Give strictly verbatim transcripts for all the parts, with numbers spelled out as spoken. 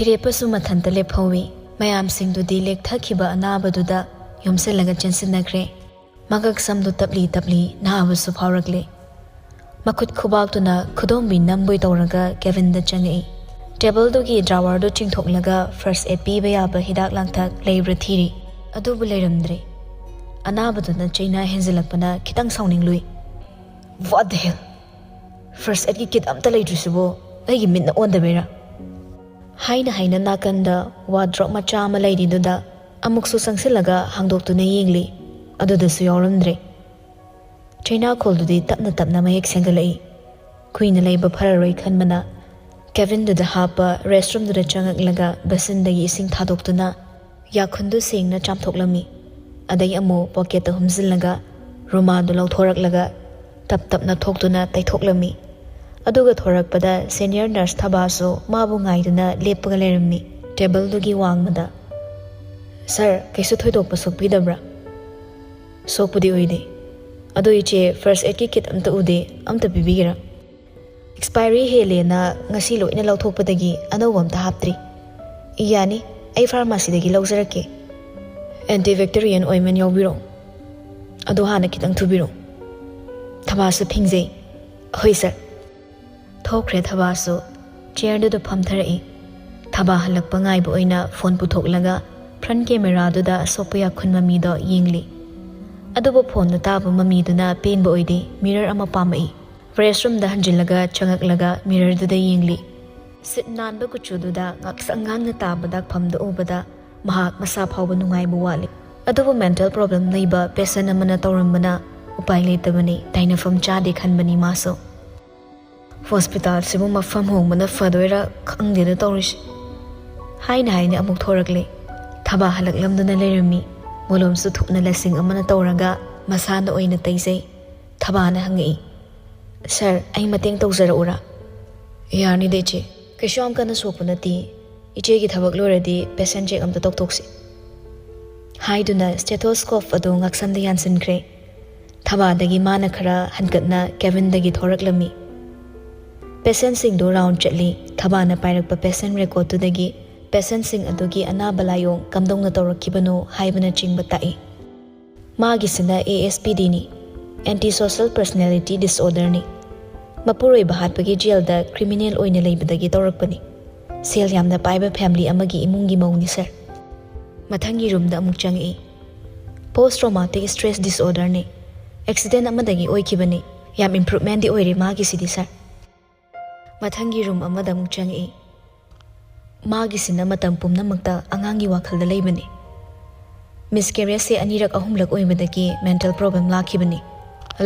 ꯂꯦꯞꯄꯁꯨ ꯃꯊꯟꯇ ꯂꯦꯞꯍꯧꯏ꯫ ꯃꯌꯥꯝꯁꯤꯡꯗꯨꯗꯤ ꯂꯦꯛꯊꯈꯤꯕ ꯑꯅꯥꯕꯗꯨꯗ ꯌꯣꯝꯁꯤꯜꯂꯒ ꯆꯦꯟꯁꯤꯟꯅꯈ꯭ꯔꯦ꯫ ꯃꯉꯛ ꯁꯝꯗꯨ ꯇꯞꯂꯤ ꯇꯞꯂꯤ ꯅꯥꯕꯁꯨ ꯐꯥꯎꯔꯛꯂꯦ꯫ ꯃꯈꯨꯠ ꯈꯨꯕꯥꯛꯇꯨꯅ ꯈꯨꯗꯣꯝꯕꯤ ꯅꯝꯕꯣꯏ ꯇꯧꯔꯒ ꯀꯦꯕꯤꯟꯗ ꯆꯪꯉꯛꯏ꯫ ꯇꯦꯕꯜꯗꯨꯒꯤ ꯗ꯭ꯔꯥꯋꯔꯗꯨ ꯆꯤꯡꯊꯣꯛꯂꯒ ꯐꯥꯔꯁ ꯑꯦꯗ ꯄꯤꯕ ꯌꯥꯕ ꯍꯤꯗꯥꯛ ꯂꯥꯡꯊꯛ ꯂꯩꯕ꯭ꯔꯥ ꯊꯤꯔꯤ꯫ ꯑꯗꯨꯕꯨ ꯂꯩꯔꯝꯗ꯭ꯔꯦ꯫ ꯑꯅꯥꯕꯗꯨꯅ ꯆꯩꯅꯥ ꯍꯦꯟꯖꯤꯜꯂꯛꯄꯅ ꯈꯤꯇꯪ ꯁꯥꯎꯅꯤꯡꯂꯨꯏ꯫ "What the hell? ꯐꯥꯔꯁ ꯑꯦꯗꯀꯤ ꯀꯤꯠ ꯑꯝꯇ ꯂꯩꯇ꯭ꯔꯤꯁꯤꯕꯨ ꯑꯩꯒꯤ ꯃꯤꯠꯅ ꯑꯣꯟꯗꯕꯩꯔꯥ?" ꯍꯥꯏꯅ ꯍꯥꯏꯅ ꯅꯥꯀꯟꯗ ꯋꯥꯔꯗ꯭ꯔꯣꯞ ꯃꯆꯥ ꯑꯃ ꯂꯩꯔꯤꯗꯨꯗ ꯑꯃꯨꯛꯁꯨ ꯆꯪꯁꯤꯜꯂꯒ ꯍꯥꯡꯗꯣꯛꯇꯨꯅ ꯌꯦꯡꯂꯤ꯫ ꯑꯗꯨꯗꯁꯨ ꯌꯥꯎꯔꯝꯗ꯭ꯔꯦ꯫ ꯆꯩꯅꯥꯈꯣꯜꯗꯨꯗꯤ ꯇꯞꯅ ꯇꯞꯅ ꯃꯌꯦꯛ ꯁꯦꯡꯒꯠꯂꯛꯏ꯫ ꯀꯨꯏꯅ ꯂꯩꯕ ꯐꯔꯔꯣꯏ ꯈꯟꯕꯅ ꯀꯦꯕꯤꯟꯗꯨꯗ ꯍꯥꯞꯄ ꯔꯦꯁꯔꯨꯝꯗꯨꯗ ꯆꯪꯉꯛꯂꯒ ꯕꯦꯁꯤꯟꯗꯒꯤ ꯏꯁꯤꯡ ꯊꯥꯗꯣꯛꯇꯨꯅ ꯌꯥꯈꯨꯟꯗꯨ ꯁꯦꯡꯅ ꯆꯥꯝꯊꯣꯛꯂꯝꯃꯤ꯫ ꯑꯗꯩ ꯑꯃꯨꯛ ꯄꯣꯀꯦꯠꯇ ꯍꯨꯝꯖꯤꯜꯂꯒ ꯔꯨꯃꯥꯜꯗꯨ ꯂꯧꯊꯣꯔꯛꯂꯒ ꯇꯞ ꯇꯞꯅ ꯊꯣꯛꯇꯨꯅ ꯇꯩꯊꯣꯛꯂꯝꯃꯤ꯫ ꯑꯗꯨꯒ ꯊꯣꯔꯛꯄꯗ ꯁꯦꯅꯤꯌꯔ ꯅꯔꯁ ꯊꯕꯥꯁꯨ ꯃꯥꯕꯨ ꯉꯥꯏꯗꯨꯅ ꯂꯦꯞꯄꯒ ꯂꯩꯔꯝꯃꯤ꯫ ꯇꯦꯕꯜꯗꯨꯒꯤ ꯋꯥꯡꯃꯗ, "ꯁꯥꯔ, ꯀꯩꯁꯨ ꯊꯣꯏꯗꯣꯛꯄ ꯁꯣꯛꯄꯤꯗꯕ꯭ꯔꯥ?" "ꯁꯣꯛꯄꯗꯤ ꯑꯣꯏꯗꯦ꯫ ꯑꯗꯣ ꯏꯆꯦ, ꯐꯥꯔꯁ ꯑꯦꯗꯀꯤ ꯀꯤꯠ ꯑꯝꯇ ꯎꯗꯦ, ꯑꯝꯇ ꯄꯤꯕꯤꯒꯦꯔꯥ?" "ꯑꯦꯛꯁꯄꯥꯏꯔꯤ ꯍꯦꯜꯂꯦꯅ ꯉꯁꯤ ꯂꯣꯏꯅ ꯂꯧꯊꯣꯛꯄꯗꯒꯤ ꯑꯅꯧꯕ ꯑꯝꯇ ꯍꯥꯞꯇ꯭ꯔꯤ꯫ ꯌꯥꯅꯤ, ꯑꯩ ꯐꯥꯔꯃꯥꯁꯤꯗꯒꯤ ꯂꯧꯖꯔꯛꯀꯦ꯫ ꯑꯦꯟꯇꯤꯕꯦꯛꯇꯦꯔꯤꯌꯟ ꯑꯣꯏꯟꯃꯦꯟ ꯌꯥꯎꯕꯤꯔꯣ꯫ ꯑꯗꯣ ꯍꯥꯟꯅ ꯈꯤꯇꯪ ꯊꯨꯕꯤꯔꯣ꯫" ꯊꯕꯥꯁꯨ ꯐꯤꯡꯖꯩ꯫ "ꯍꯣꯏ ꯁꯥꯔ꯫" ꯊꯣꯛꯈ꯭ꯔꯦ ꯊꯕꯥꯁꯨ꯫ ꯆꯤꯌꯔꯗꯨꯗ ꯐꯝꯊꯔꯛꯏ꯫ ꯊꯕꯥ ꯍꯜꯂꯛꯄ ꯉꯥꯏꯕ ꯑꯣꯏꯅ ꯐꯣꯟ ꯄꯨꯊꯣꯛꯂꯒ ꯐ꯭ꯔꯟ ꯀꯦꯃꯦꯔꯥꯗꯨꯗ ꯑꯁꯣꯛꯄ ꯌꯥꯈꯨꯟ ꯃꯃꯤꯗꯣ ꯌꯦꯡꯂꯤ꯫ ꯑꯗꯨꯕꯨ ꯐꯣꯟꯗ ꯇꯥꯕ ꯃꯃꯤꯗꯨꯅ ꯄꯦꯟꯕ ꯑꯣꯏꯗꯦ꯫ ꯃꯤꯔꯔ ꯑꯃ ꯄꯥꯝꯃꯛꯏ꯫ ꯔꯦꯁꯔꯨꯝꯗ ꯍꯟꯖꯤꯜꯂꯒ ꯆꯪꯉꯛꯂꯒ ꯃꯤꯔꯔꯗꯨꯗ ꯌꯦꯡꯂꯤ꯫ ꯁꯤꯠ ꯅꯥꯟꯕ ꯀꯨꯆꯨꯗꯨꯗ ꯉꯥꯛꯁꯪ ꯉꯥꯡꯅ ꯇꯥꯕ ꯗꯥꯛꯐꯝꯗꯨ ꯎꯕꯗ ꯃꯍꯥꯛ ꯃꯁꯥ ꯐꯥꯎꯕ ꯅꯨꯡꯉꯥꯏꯕ ꯋꯥꯠꯂꯤ꯫ ꯑꯗꯨꯕꯨ ꯃꯦꯟꯇꯦꯜ ꯄ꯭ꯔꯣꯕ꯭ꯂꯦꯝ ꯂꯩꯕ ꯄꯦꯁꯦꯟ ꯑꯃꯅ ꯇꯧꯔꯝꯕꯅ ꯎꯄꯥꯏ ꯂꯩꯇꯕꯅꯤ, ꯇꯥꯏꯅꯐꯝ ꯆꯥꯗꯦ ꯈꯟꯕꯅꯤ ꯃꯥꯁꯨ꯫ "ꯍꯣꯁꯄꯤꯇꯥꯜꯁꯤꯕꯨ ꯃꯐꯝ ꯍꯣꯡꯕꯅ ꯐꯗꯣꯏꯔꯥ ꯈꯪꯗꯦꯗ ꯇꯧꯔꯤꯁꯦ꯫" ꯍꯥꯏꯅ ꯍꯥꯏꯅ ꯑꯃꯨꯛ ꯊꯣꯔꯛꯂꯦ꯫ ꯊꯕꯥ ꯍꯜꯂꯛꯂꯝꯗꯨꯅ ꯂꯩꯔꯝꯃꯤ꯫ ꯃꯣꯂꯣꯝꯁꯨ ꯊꯨꯞꯅ ꯂꯁꯤꯡ ꯑꯃꯅ ꯇꯧꯔꯒ ꯃꯁꯥꯅ ꯑꯣꯏꯅ ꯇꯩꯖꯩ꯫ ꯊꯕꯥꯅ ꯍꯪꯉꯛꯏ, "ꯁꯥꯔ, ꯑꯩ ꯃꯇꯦꯡ ꯇꯧꯖꯔꯛꯎꯔꯥ?" "ꯌꯥꯔꯅꯤꯗ ꯏꯆꯦ, ꯀꯩꯁꯨ ꯌꯥꯝ ꯀꯟꯅ ꯁꯣꯛꯄ ꯅꯠꯇꯦ꯫ ꯏꯆꯦꯒꯤ ꯊꯕꯛ ꯂꯣꯏꯔꯗꯤ ꯄꯦꯁꯦꯟ ꯆꯦꯛ ꯑꯝꯇ ꯇꯧꯊꯣꯛꯁꯤ꯫" ꯍꯥꯏꯗꯨꯅ ꯁ꯭ꯇꯦꯊꯣꯁꯀꯣꯞ ꯑꯗꯨ ꯉꯛꯁꯝꯗ ꯌꯥꯟꯁꯤꯟꯈ꯭ꯔꯦ꯫ ꯊꯕꯥꯗꯒꯤ ꯃꯥꯅ ꯈꯔ ꯍꯟꯒꯠꯅ ꯀꯦꯕꯤꯟꯗꯒꯤ ꯊꯣꯔꯛꯂꯝꯃꯤ꯫ ꯄꯦꯁꯦꯟꯁꯤꯡꯗꯨ ꯔꯥꯎꯟ ꯆꯠꯂꯤ꯫ ꯊꯕꯥꯅ ꯄꯥꯏꯔꯛꯄ ꯄꯦꯁꯦꯟ ꯔꯦꯀꯣꯔꯠꯇꯨꯗꯒꯤ ꯄꯦꯁꯦꯟꯁꯤꯡ ꯑꯗꯨꯒꯤ ꯑꯅꯥꯕ ꯂꯥꯏꯑꯣꯡ ꯀꯝꯗꯧꯅ ꯇꯧꯔꯛꯈꯤꯕꯅꯣ ꯍꯥꯏꯕꯅꯆꯤꯡꯕ ꯇꯥꯛꯏ꯫ ꯃꯥꯒꯤꯁꯤꯅ A S P ꯗꯤꯅꯤ, Antisocial Personality Disorderꯅꯤ꯫ ꯃꯄꯨꯔꯣꯏꯕ ꯍꯥꯠꯄꯒꯤ ꯖꯦꯜꯗ ꯀ꯭ꯔꯤꯃꯤꯅꯦꯜ ꯑꯣꯏꯅ ꯂꯩꯕꯗꯒꯤ ꯇꯧꯔꯛꯄꯅꯤ꯫ ꯁꯦꯜ ꯌꯥꯝꯅ ꯄꯥꯏꯕ ꯐꯦꯃꯤꯂꯤ ꯑꯃꯒꯤ ꯏꯃꯨꯡꯒꯤ ꯃꯧꯅꯤ ꯁꯥꯔ꯫ ꯃꯊꯪꯒꯤ ꯔꯨꯝꯗ ꯑꯃꯨꯛ ꯆꯪꯉꯛꯏ꯫ Post traumatic stress disorderꯅꯤ꯫ ꯑꯦꯛꯁꯤꯗꯦꯟ ꯑꯃꯗꯒꯤ ꯑꯣꯏꯈꯤꯕꯅꯤ꯫ ꯌꯥꯝ ꯏꯝꯄ꯭ꯔꯨꯞꯃꯦꯟꯗꯤ ꯑꯣꯏꯔꯦ ꯃꯥꯒꯤꯁꯤꯗꯤ ꯁꯥꯔ꯫ ꯃꯊꯪꯒꯤ ꯔꯨꯝ ꯑꯃꯗ ꯑꯃꯨꯛ ꯆꯪꯉꯛꯏ꯫ ꯃꯥꯒꯤꯁꯤꯅ ꯃꯇꯝ ꯄꯨꯝꯅꯃꯛꯇ ꯑꯉꯥꯡꯒꯤ ꯋꯥꯈꯜꯗ ꯂꯩꯕꯅꯤ꯫ ꯃꯤꯁꯀꯦꯔꯦꯖꯁꯦ ꯑꯅꯤꯔꯛ ꯑꯍꯨꯝꯂꯛ ꯑꯣꯏꯕꯗꯒꯤ ꯃꯦꯟꯇꯦꯜ ꯄ꯭ꯔꯣꯕ꯭ꯂꯦꯝ ꯂꯥꯛꯈꯤꯕꯅꯤ꯫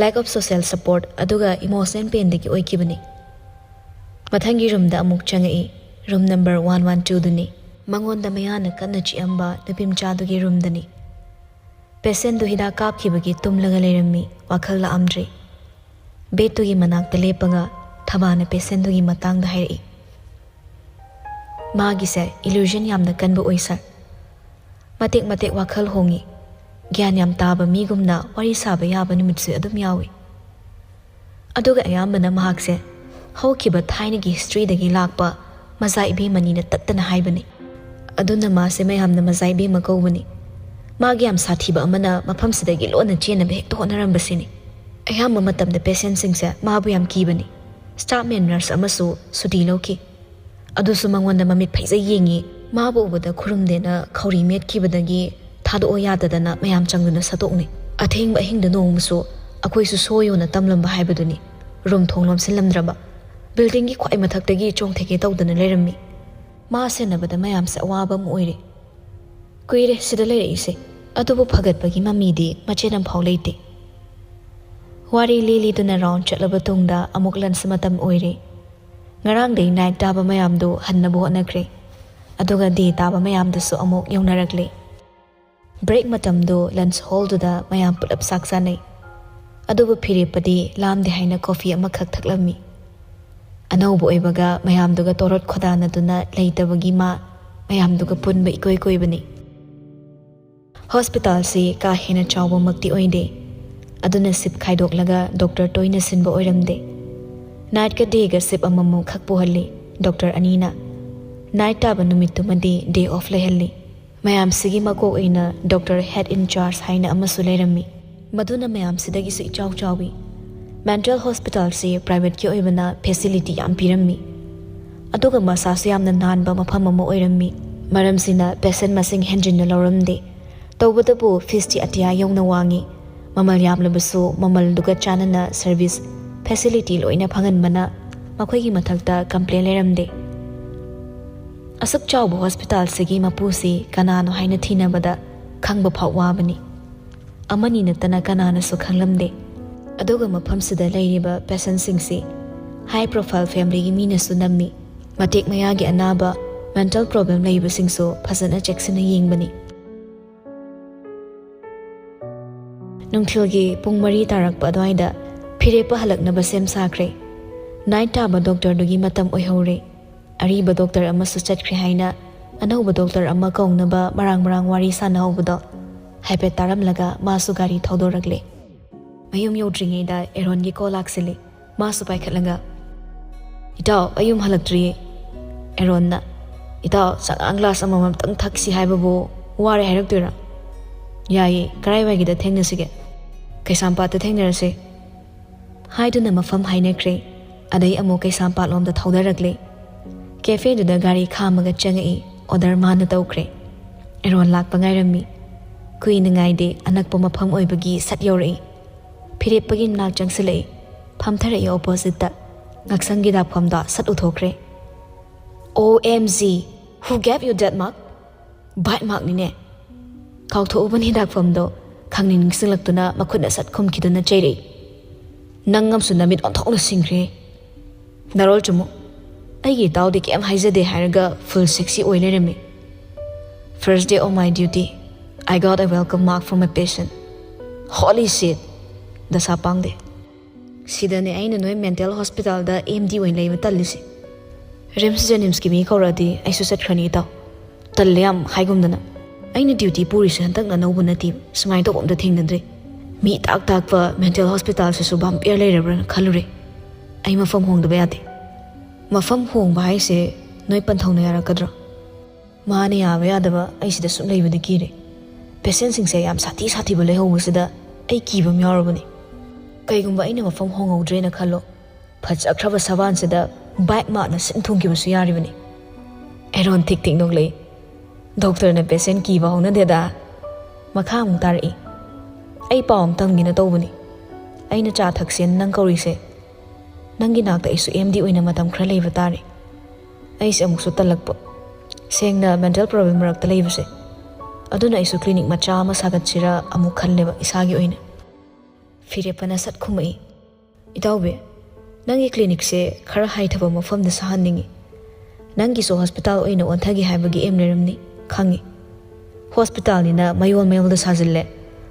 Lack of social support ꯑꯗꯨꯒ ꯏꯃꯣꯁꯅꯦꯜ ꯄꯦꯟꯗꯒꯤ ꯑꯣꯏꯈꯤꯕꯅꯤ꯫ ꯃꯊꯪꯒꯤ ꯔꯨꯝꯗ ꯑꯃꯨꯛ ꯆꯪꯉꯛꯏ꯫ ꯔꯨꯝ ꯅꯝꯕꯔ ꯋꯥꯟ ꯋꯥꯟ ꯇꯨꯗꯨꯅꯤ꯫ ꯃꯉꯣꯟꯗ ꯃꯌꯥꯅ ꯀꯟꯅ ꯆꯤꯛꯑꯝꯕ ꯅꯨꯄꯤꯃꯆꯥꯗꯨꯒꯤ ꯔꯨꯝꯗꯅꯤ꯫ ꯄꯦꯁꯦꯟꯗꯨ ꯍꯤꯗꯥꯛ ꯀꯥꯞꯈꯤꯕꯒꯤ ꯇꯨꯝꯂꯒ ꯂꯩꯔꯝꯃꯤ, ꯋꯥꯈꯜ ꯂꯥꯛꯑꯝꯗ꯭ꯔꯤ꯫ ꯕꯦꯠꯇꯨꯒꯤ ꯃꯅꯥꯛꯇ ꯂꯦꯞꯄꯒ ꯊꯕꯥꯅ ꯄꯦꯁꯦꯟꯗꯨꯒꯤ ꯃꯇꯥꯡꯗ ꯍꯥꯏꯔꯛꯏ꯫ ꯃꯥꯒꯤꯁꯦ ꯏꯂ꯭ꯌꯨꯖꯟ ꯌꯥꯝꯅ ꯀꯟꯕ ꯑꯣꯏ ꯁꯥꯔ꯫ ꯃꯇꯦꯛ ꯃꯇꯦꯛ ꯋꯥꯈꯜ ꯍꯣꯡꯉꯤ꯫ ꯒ꯭ꯌꯥꯟ ꯌꯥꯝ ꯇꯥꯕ ꯃꯤꯒꯨꯝꯅ ꯋꯥꯔꯤ ꯁꯥꯕ ꯌꯥꯕ ꯅꯨꯃꯤꯠꯁꯨ ꯑꯗꯨꯝ ꯌꯥꯎꯏ꯫ ꯑꯗꯨꯒ ꯑꯌꯥꯝꯕꯅ ꯃꯍꯥꯛꯁꯦ ꯍꯧꯈꯤꯕ ꯊꯥꯏꯅꯒꯤ ꯍꯤꯁꯇ꯭ꯔꯤꯗꯒꯤ ꯂꯥꯛꯄ ꯃꯖꯥ ꯏꯕꯦꯝꯃꯅꯤꯅ ꯇꯠꯇꯅ ꯍꯥꯏꯕꯅꯤ꯫ ꯑꯗꯨꯅ ꯃꯥꯁꯦ ꯃꯌꯥꯝꯅ ꯃꯖꯥ ꯏꯕꯦꯝꯃ ꯀꯧꯕꯅꯤ꯫ ꯃꯥꯒꯤ ꯌꯥꯝ ꯁꯥꯊꯤꯕ ꯑꯃꯅ ꯃꯐꯝꯁꯤꯗꯒꯤ ꯂꯣꯟꯅ ꯆꯦꯟꯅꯕ ꯍꯦꯛꯇ ꯍꯣꯠꯅꯔꯝꯕꯁꯤꯅꯤ꯫ ꯑꯌꯥꯝꯕ ꯃꯇꯝꯗ ꯄꯦꯁꯦꯟꯁꯤꯡꯁꯦ ꯃꯥꯕꯨ ꯌꯥꯝ ꯀꯤꯕꯅꯤ꯫ ꯁ꯭ꯇꯥꯐ ꯃꯦꯟ ꯅꯔꯁ ꯑꯃꯁꯨ ꯁꯨꯇꯤ ꯂꯧꯈꯤ꯫ ꯑꯗꯨꯁꯨ ꯃꯉꯣꯟꯗ ꯃꯃꯤꯠ ꯐꯩꯖꯩ ꯌꯦꯡꯉꯤ꯫ ꯃꯥꯕꯨ ꯎꯕꯗ ꯈꯨꯔꯨꯝꯗꯦꯅ ꯈꯧꯔꯤ ꯃꯦꯠꯈꯤꯕꯗꯒꯤ ꯊꯥꯗꯣꯛꯑꯣ ꯌꯥꯗꯗꯅ ꯃꯌꯥꯝ ꯆꯪꯗꯨꯅ ꯁꯠꯇꯣꯛꯅꯩ꯫ ꯑꯊꯦꯡꯕ ꯑꯍꯤꯡꯗ ꯅꯣꯡꯃꯁꯨ ꯑꯩꯈꯣꯏꯁꯨ ꯁꯣꯌꯣꯅ ꯇꯝꯂꯝꯕ ꯍꯥꯏꯕꯗꯨꯅꯤ꯫ ꯔꯨꯝ ꯊꯣꯡ ꯂꯣꯟꯁꯤꯜꯂꯝꯗ꯭ꯔꯕ꯫ ꯕꯤꯜꯗꯤꯡꯒꯤ ꯈ꯭ꯋꯥꯏ ꯃꯊꯛꯇꯒꯤ ꯆꯣꯡꯊꯒꯦ ꯇꯧꯗꯅ ꯂꯩꯔꯝꯃꯤ꯫ ꯃꯥ ꯁꯦꯟꯅꯕꯗ ꯃꯌꯥꯝꯁꯦ ꯑꯋꯥꯕ ꯑꯃ ꯑꯣꯏꯔꯦ꯫ ꯀꯨꯏꯔꯦ ꯁꯤꯗ ꯂꯩꯔꯛꯏꯁꯦ, ꯑꯗꯨꯕꯨ ꯐꯒꯠꯄꯒꯤ ꯃꯃꯤꯗꯤ ꯃꯆꯦꯠ ꯑꯃꯐꯥꯎ ꯂꯩꯇꯦ꯫ ꯋꯥꯔꯤ ꯂꯤꯂꯤꯗꯨꯅ ꯔꯥꯎꯟ ꯆꯠꯂꯕ ꯇꯨꯡꯗ ꯑꯃꯨꯛ ꯂꯟꯁ ꯃꯇꯝ ꯑꯣꯏꯔꯦ꯫ ꯉꯔꯥꯡꯗꯩ ꯅꯥꯏꯠ ꯇꯥꯕ ꯃꯌꯥꯝꯗꯨ ꯍꯟꯅꯕ ꯍꯣꯠꯅꯈ꯭ꯔꯦ꯫ ꯑꯗꯨꯒ ꯗꯦ ꯇꯥꯕ ꯃꯌꯥꯝꯗꯨꯁꯨ ꯑꯃꯨꯛ ꯌꯧꯅꯔꯛꯂꯦ꯫ ꯕ꯭ꯔꯦꯛ ꯃꯇꯝꯗꯨ ꯂꯟꯁ ꯍꯣꯜꯗꯨꯗ ꯃꯌꯥꯝ ꯄꯨꯂꯞ ꯆꯥꯛ ꯆꯥꯅꯩ꯫ ꯑꯗꯨꯕꯨ ꯐꯤꯔꯦꯞꯄꯗꯤ ꯂꯥꯝꯗꯦ ꯍꯥꯏꯅ ꯀꯣꯐꯤ ꯑꯃꯈꯛ ꯊꯛꯂꯝꯃꯤ꯫ ꯑꯅꯧꯕ ꯑꯣꯏꯕꯒ ꯃꯌꯥꯝꯗꯨꯒ ꯇꯣꯔꯣꯠ ꯈꯣꯗꯥꯅꯗꯨꯅ ꯂꯩꯇꯕꯒꯤ ꯃꯥ ꯃꯌꯥꯝꯗꯨꯒ ꯄꯨꯟꯕ ꯏꯀꯣꯏ ꯀꯣꯏꯕꯅꯤ꯫ ꯍꯣꯁꯄꯤꯇꯥꯜꯁꯤ ꯀꯥ ꯍꯦꯟꯅ ꯆꯥꯎꯕꯃꯛꯇꯤ ꯑꯣꯏꯗꯦ꯫ ꯑꯗꯨꯅ ꯁꯤꯞ ꯈꯥꯏꯗꯣꯛꯂꯒ ꯗꯣꯛꯇꯔ ꯇꯣꯏꯅ ꯁꯤꯟꯕ ꯑꯣꯏꯔꯝꯗꯦ꯫ ꯅꯥꯏꯠꯀ ꯗꯦꯒ ꯁꯤꯞ ꯑꯃꯃꯝ ꯈꯛ ꯄꯨꯍꯜꯂꯤ ꯗꯣꯛꯇꯔ ꯑꯅꯤꯅ꯫ ꯅꯥꯏꯠ ꯇꯥꯕ ꯅꯨꯃꯤꯠꯇꯨꯃꯗꯤ ꯗꯦ ꯑꯣꯐ ꯂꯩꯍꯜꯂꯤ꯫ ꯃꯌꯥꯝꯁꯤꯒꯤ ꯃꯀꯣꯛ ꯑꯣꯏꯅ ꯗꯣꯛꯇꯔ ꯍꯦꯗ ꯏꯟ ꯆꯥꯔꯖ ꯍꯥꯏꯅ ꯑꯃꯁꯨ ꯂꯩꯔꯝꯃꯤ꯫ ꯃꯗꯨꯅ ꯃꯌꯥꯝꯁꯤꯗꯒꯤꯁꯨ ꯏꯆꯥꯎ ꯆꯥꯎꯏ꯫ ꯃꯦꯟꯇꯦꯜ ꯍꯣꯁꯄꯤꯇꯥꯜꯁꯤ ꯄ꯭ꯔꯥꯏꯚꯦꯠꯀꯤ ꯑꯣꯏꯕꯅ ꯐꯦꯁꯤꯂꯤꯇꯤ ꯌꯥꯝ ꯄꯤꯔꯝꯃꯤ꯫ ꯑꯗꯨꯒ ꯃꯁꯥꯁꯨ ꯌꯥꯝꯅ ꯅꯥꯟꯕ ꯃꯐꯝ ꯑꯃ ꯑꯣꯏꯔꯝꯃꯤ꯫ ꯃꯔꯝꯁꯤꯅ ꯄꯦꯁꯦꯟ ꯃꯁꯤꯡ ꯍꯦꯟꯖꯤꯟꯅ ꯂꯧꯔꯝꯗꯦ꯫ ꯇꯧꯕꯇꯕꯨ ꯐꯤꯁꯇꯤ ꯑꯇꯤꯌꯥ ꯌꯧꯅ ꯋꯥꯡꯉꯤ꯫ ꯃꯃꯜ ꯌꯥꯝꯂꯕꯁꯨ ꯃꯃꯜꯗꯨꯒ ꯆꯥꯟꯅꯅ ꯁꯔꯚꯤꯁ ꯐꯦꯁꯤꯂꯤꯇꯤ ꯂꯣꯏꯅ ꯐꯪꯍꯟꯕꯅ ꯃꯈꯣꯏꯒꯤ ꯃꯊꯛꯇ ꯀꯝꯄ꯭ꯂꯦꯟ ꯂꯩꯔꯝꯗꯦ꯫ ꯑꯁꯨꯛ ꯆꯥꯎꯕ ꯍꯣꯁꯄꯤꯇꯥꯜꯁꯤꯒꯤ ꯃꯄꯨꯁꯤ ꯀꯅꯥꯅꯣ ꯍꯥꯏꯅ ꯊꯤꯅꯕꯗ ꯈꯪꯕ ꯐꯥꯎ ꯋꯥꯕꯅꯤ꯫ ꯑꯃꯅꯤ ꯅꯠꯇꯅ ꯀꯅꯥꯅꯁꯨ ꯈꯪꯂꯝꯗꯦ꯫ ꯑꯗꯨꯒ ꯃꯐꯝꯁꯤꯗ ꯂꯩꯔꯤꯕ ꯄꯦꯁꯦꯟꯁꯤꯡꯁꯤ ꯍꯥꯏ ꯄ꯭ꯔꯣꯐꯥꯏꯜ ꯐꯦꯃꯤꯂꯤꯒꯤ ꯃꯤꯅꯁꯨ ꯅꯝꯃꯤ꯫ ꯃꯇꯦꯛ ꯃꯌꯥꯒꯤ ꯑꯅꯥꯕ, ꯃꯦꯟꯇꯦꯜ ꯄ꯭ꯔꯣꯕ꯭ꯂꯦꯝ ꯂꯩꯕꯁꯤꯡꯁꯨ ꯐꯖꯅ ꯆꯦꯛꯁꯤꯟꯅ ꯌꯦꯡꯕꯅꯤ꯫ ꯅꯨꯡꯊꯤꯜꯒꯤ ꯄꯨꯡ ꯃꯔꯤ ꯇꯥꯔꯛꯄ ꯑꯗꯨꯋꯥꯏꯗ ꯐꯤꯔꯦꯞꯄ ꯍꯜꯂꯛꯅꯕ ꯁꯦꯝ ꯁꯥꯈ꯭ꯔꯦ꯫ ꯅꯥꯏꯠ ꯇꯥꯕ ꯗꯣꯛꯇꯔꯗꯨꯒꯤ ꯃꯇꯝ ꯑꯣꯏꯍꯧꯔꯦ꯫ ꯑꯔꯤꯕ ꯗꯣꯛꯇꯔ ꯑꯃꯁꯨ ꯆꯠꯈ꯭ꯔꯦ ꯍꯥꯏꯅ ꯑꯅꯧꯕ ꯗꯣꯛꯇꯔ ꯑꯃ ꯀꯧꯅꯕ ꯃꯔꯥꯡ ꯃꯔꯥꯡ ꯋꯥꯔꯤ ꯁꯥꯟꯅꯍꯧꯕꯗꯣ ꯍꯥꯏꯐꯦꯠ ꯇꯥꯔꯝꯂꯒ ꯃꯥꯁꯨ ꯒꯥꯔꯤ ꯊꯧꯗꯣꯔꯛꯂꯦ꯫ ꯃꯌꯨꯝ ꯌꯧꯗ꯭ꯔꯤꯉꯩꯗ ꯑꯦꯔꯣꯟꯒꯤ ꯀꯣꯜ ꯂꯥꯛꯁꯤꯜꯂꯤ꯫ ꯃꯥꯁꯨ ꯄꯥꯏꯈꯠꯂꯒ, "ꯏꯇꯥꯎ, ꯑꯩ ꯌꯨꯝ ꯍꯜꯂꯛꯇ꯭ꯔꯤꯌꯦ꯫" ꯑꯦꯔꯣꯟꯅ, "ꯏꯇꯥꯎ, ꯆꯉꯥꯡ ꯒ꯭ꯂꯥꯁ ꯑꯃꯃꯝꯇꯪ ꯊꯛꯁꯤ ꯍꯥꯏꯕꯕꯨ ꯋꯥꯔꯦ ꯍꯥꯏꯔꯛꯇꯣꯏꯔꯥ?" "ꯌꯥꯏꯌꯦ, ꯀꯔꯥꯏꯋꯥꯏꯒꯤꯗ ꯊꯦꯡꯅꯁꯤꯒꯦ?" "ꯀꯩꯁꯥꯝꯄꯥꯠꯇ ꯊꯦꯡꯅꯔꯁꯦ" ꯍꯥꯏꯗꯨꯅ ꯃꯐꯝ ꯍꯥꯏꯅꯈ꯭ꯔꯦ꯫ ꯑꯗꯩ ꯑꯃꯨꯛ ꯀꯩꯁꯥꯝꯄꯥꯠꯂꯣꯝꯗ ꯊꯧꯗꯔꯛꯂꯦ꯫ ꯀꯦꯐꯦꯗꯨꯗ ꯒꯥꯔꯤ ꯈꯥꯝꯃꯒ ꯆꯪꯉꯛꯏ꯫ ꯑꯣꯗꯔ ꯃꯥꯅ ꯇꯧꯈ꯭ꯔꯦ꯫ ꯑꯦꯔꯣꯟ ꯂꯥꯛꯄ ꯉꯥꯏꯔꯝꯃꯤ꯫ ꯀꯨꯏꯅ ꯉꯥꯏꯗꯦ, ꯑꯅꯛꯄ ꯃꯐꯝ ꯑꯣꯏꯕꯒꯤ ꯁꯠ ꯌꯧꯔꯛꯏ꯫ ꯐꯤꯔꯦꯞꯄꯒꯤ ꯃꯅꯥꯛ ꯆꯪꯁꯤꯜꯂꯛꯏ꯫ ꯐꯝꯊꯔꯛꯏ ꯑꯣꯄꯣꯖꯤꯠꯇ꯫ ꯉꯛꯁꯪꯒꯤ ꯗꯥꯛꯐꯝꯗꯣ ꯁꯠ ꯎꯊꯣꯛꯈ꯭ꯔꯦ꯫ "ꯑꯣ M G, who gave you that mark?" "ꯕꯥꯏꯠ ꯃꯥꯔꯛꯅꯤꯅꯦ꯫ ꯀꯥꯎꯊꯣꯛꯎꯕꯅꯤ ꯗꯥꯛꯐꯝꯗꯣ꯫" ꯈꯪꯅꯤꯡ ꯅꯤꯡꯁꯤꯡꯂꯛꯇꯨꯅ ꯃꯈꯨꯠꯅ ꯁꯠ ꯈꯨꯝꯈꯤꯗꯨꯅ ꯆꯩꯔꯛꯏ꯫ "ꯅꯪ ꯑꯃꯁꯨ ꯅꯃꯤꯠ ꯑꯣꯟꯊꯣꯛꯅ ꯁꯤꯡꯈ꯭ꯔꯦ꯫ ꯅꯔꯣꯜ ꯆꯨꯝꯃꯨ꯫ ꯑꯩꯒꯤ ꯏꯇꯥꯎꯗꯤ ꯀꯩꯝ ꯍꯥꯏꯖꯗꯦ ꯍꯥꯏꯔꯒ ꯐꯨꯜ ꯁꯦꯛꯁꯤ ꯑꯣꯏ ꯂꯩꯔꯝꯃꯤ꯫ First day of my duty, I got a welcome mark from a patient. Holy shit! ꯗꯁꯥ ꯄꯥꯡꯗꯦ꯫ ꯁꯤꯗꯅꯦ ꯑꯩꯅ ꯅꯣꯏ ꯃꯦꯟꯇꯦꯜ ꯍꯣꯁꯄꯤꯇꯥꯜꯗ ꯑꯦꯝ ꯗꯤ ꯑꯣꯏꯅ ꯂꯩꯕ ꯇꯜꯂꯤꯁꯦ꯫ ꯔꯤꯝꯁ ꯖꯦꯅꯤꯝꯁꯀꯤ ꯃꯤ ꯀꯧꯔꯛꯑꯗꯤ ꯑꯩꯁꯨ ꯆꯠꯈ꯭ꯔꯅꯤ ꯏꯇꯥꯎ꯫ ꯇꯜꯂꯦ ꯌꯥꯝ ꯍꯥꯏꯒꯨꯝꯗꯅ꯫ ꯑꯩꯅ ꯗ꯭ꯌꯨꯇꯤ ꯄꯨꯔꯤꯁꯦ ꯍꯟꯗꯛꯅ ꯑꯅꯧꯕ ꯅꯠꯇꯦ꯫ ꯁꯨꯃꯥꯏꯅ ꯇꯧꯕ ꯑꯝꯇ ꯊꯦꯡꯅꯗ꯭ꯔꯤ꯫ ꯃꯤ ꯇꯥꯛ ꯇꯥꯛꯄ ꯃꯦꯟꯇꯦꯜ ꯍꯣꯁꯄꯤꯇꯥꯜꯁꯤꯁꯨ ꯚꯥꯝꯄꯤꯌꯔ ꯂꯩꯔꯕ꯭ꯔꯅ ꯈꯜꯂꯨꯔꯦ꯫ ꯑꯩ ꯃꯐꯝ ꯍꯣꯡꯗꯕ ꯌꯥꯗꯦ꯫ ꯃꯐꯝ ꯍꯣꯡꯕ ꯍꯥꯏꯁꯦ ꯅꯣꯏ ꯄꯟꯊꯧꯅ ꯌꯥꯔꯛꯀꯗ꯭ꯔꯣ? ꯃꯥꯅ ꯌꯥꯕ ꯌꯥꯗꯕ ꯑꯩ ꯁꯤꯗ ꯁꯨꯝ ꯂꯩꯕꯗꯤ ꯀꯤꯔꯦ꯫ ꯄꯦꯁꯦꯟꯁꯤꯡꯁꯦ ꯌꯥꯝ ꯁꯥꯊꯤ ꯁꯥꯊꯤꯕ ꯂꯩꯍꯧꯕꯁꯤꯗ ꯑꯩ ꯀꯤꯕ ꯑꯃ ꯌꯥꯎꯔꯕꯅꯤ꯫ ꯀꯩꯒꯨꯝꯕ ꯑꯩꯅ ꯃꯐꯝ ꯍꯣꯡꯍꯧꯗ꯭ꯔꯦꯅ ꯈꯜꯂꯣ, ꯐꯖꯈ꯭ꯔꯕ ꯁꯕꯥꯟꯁꯤꯗ ꯕꯥꯏꯛ ꯃꯥꯅ ꯁꯤꯟ ꯊꯨꯡꯈꯤꯕꯁꯨ ꯌꯥꯔꯤꯕꯅꯤ꯫ ꯑꯦꯔꯣꯟ ꯊꯤꯛ ꯊꯤꯛ ꯅꯣꯛꯂꯛꯏ꯫ "ꯗꯣꯛꯇꯔꯅ ꯄꯦꯁꯦꯟ ꯀꯤꯕ ꯍꯧꯅꯗꯦꯗ꯫" ꯃꯈꯥ ꯑꯃꯨꯛ ꯇꯥꯔꯛꯏ꯫ "ꯑꯩ ꯄꯥꯎ ꯑꯃ ꯇꯝꯒꯦꯅ ꯇꯧꯕꯅꯤ꯫ ꯑꯩꯅ ꯆꯥ ꯊꯛꯁꯦꯅ ꯅꯪ ꯀꯧꯔꯤꯁꯦ ꯅꯪꯒꯤ ꯅꯥꯛꯇ ꯑꯩꯁꯨ ꯑꯦꯝ ꯗꯤ ꯑꯣꯏꯅ ꯃꯇꯝ ꯈꯔ ꯂꯩꯕ ꯇꯥꯔꯦ꯫ ꯑꯩꯁꯦ ꯑꯃꯨꯛꯁꯨ ꯇꯜꯂꯛꯄ, ꯁꯦꯡꯅ ꯃꯦꯟꯇꯦꯜ ꯄ꯭ꯔꯣꯕ꯭ꯂꯦꯝ ꯃꯔꯛꯇ ꯂꯩꯕꯁꯦ꯫ ꯑꯗꯨꯅ ꯑꯩꯁꯨ ꯀ꯭ꯂꯤꯅꯤꯛ ꯃꯆꯥ ꯑꯃ ꯁꯥꯒꯠꯁꯤꯔ ꯑꯃꯨꯛ ꯈꯜꯂꯦꯕ ꯏꯁꯥꯒꯤ ꯑꯣꯏꯅ꯫" ꯐꯤꯔꯦꯞꯄꯅ ꯁꯠ ꯈꯨꯝꯃꯛꯏ꯫ "ꯏꯇꯥꯎꯕꯤ, ꯅꯪꯒꯤ ꯀ꯭ꯂꯤꯅꯤꯛꯁꯦ ꯈꯔ ꯍꯥꯏꯊꯕ ꯃꯐꯝꯗ ꯁꯥꯍꯟꯅꯤꯡꯉꯤ꯫ ꯅꯪꯒꯤꯁꯨ ꯍꯣꯁꯄꯤꯇꯥꯜ ꯑꯣꯏꯅ ꯑꯣꯟꯊꯒꯦ ꯍꯥꯏꯕꯒꯤ ꯑꯦꯝ ꯂꯩꯔꯝꯅꯤ, ꯈꯪꯉꯤ꯫ ꯍꯣꯁꯄꯤꯇꯥꯜꯅꯤꯅ ꯃꯌꯣꯜ ꯃꯌꯣꯜꯗ ꯁꯥꯖꯤꯜꯂꯦ,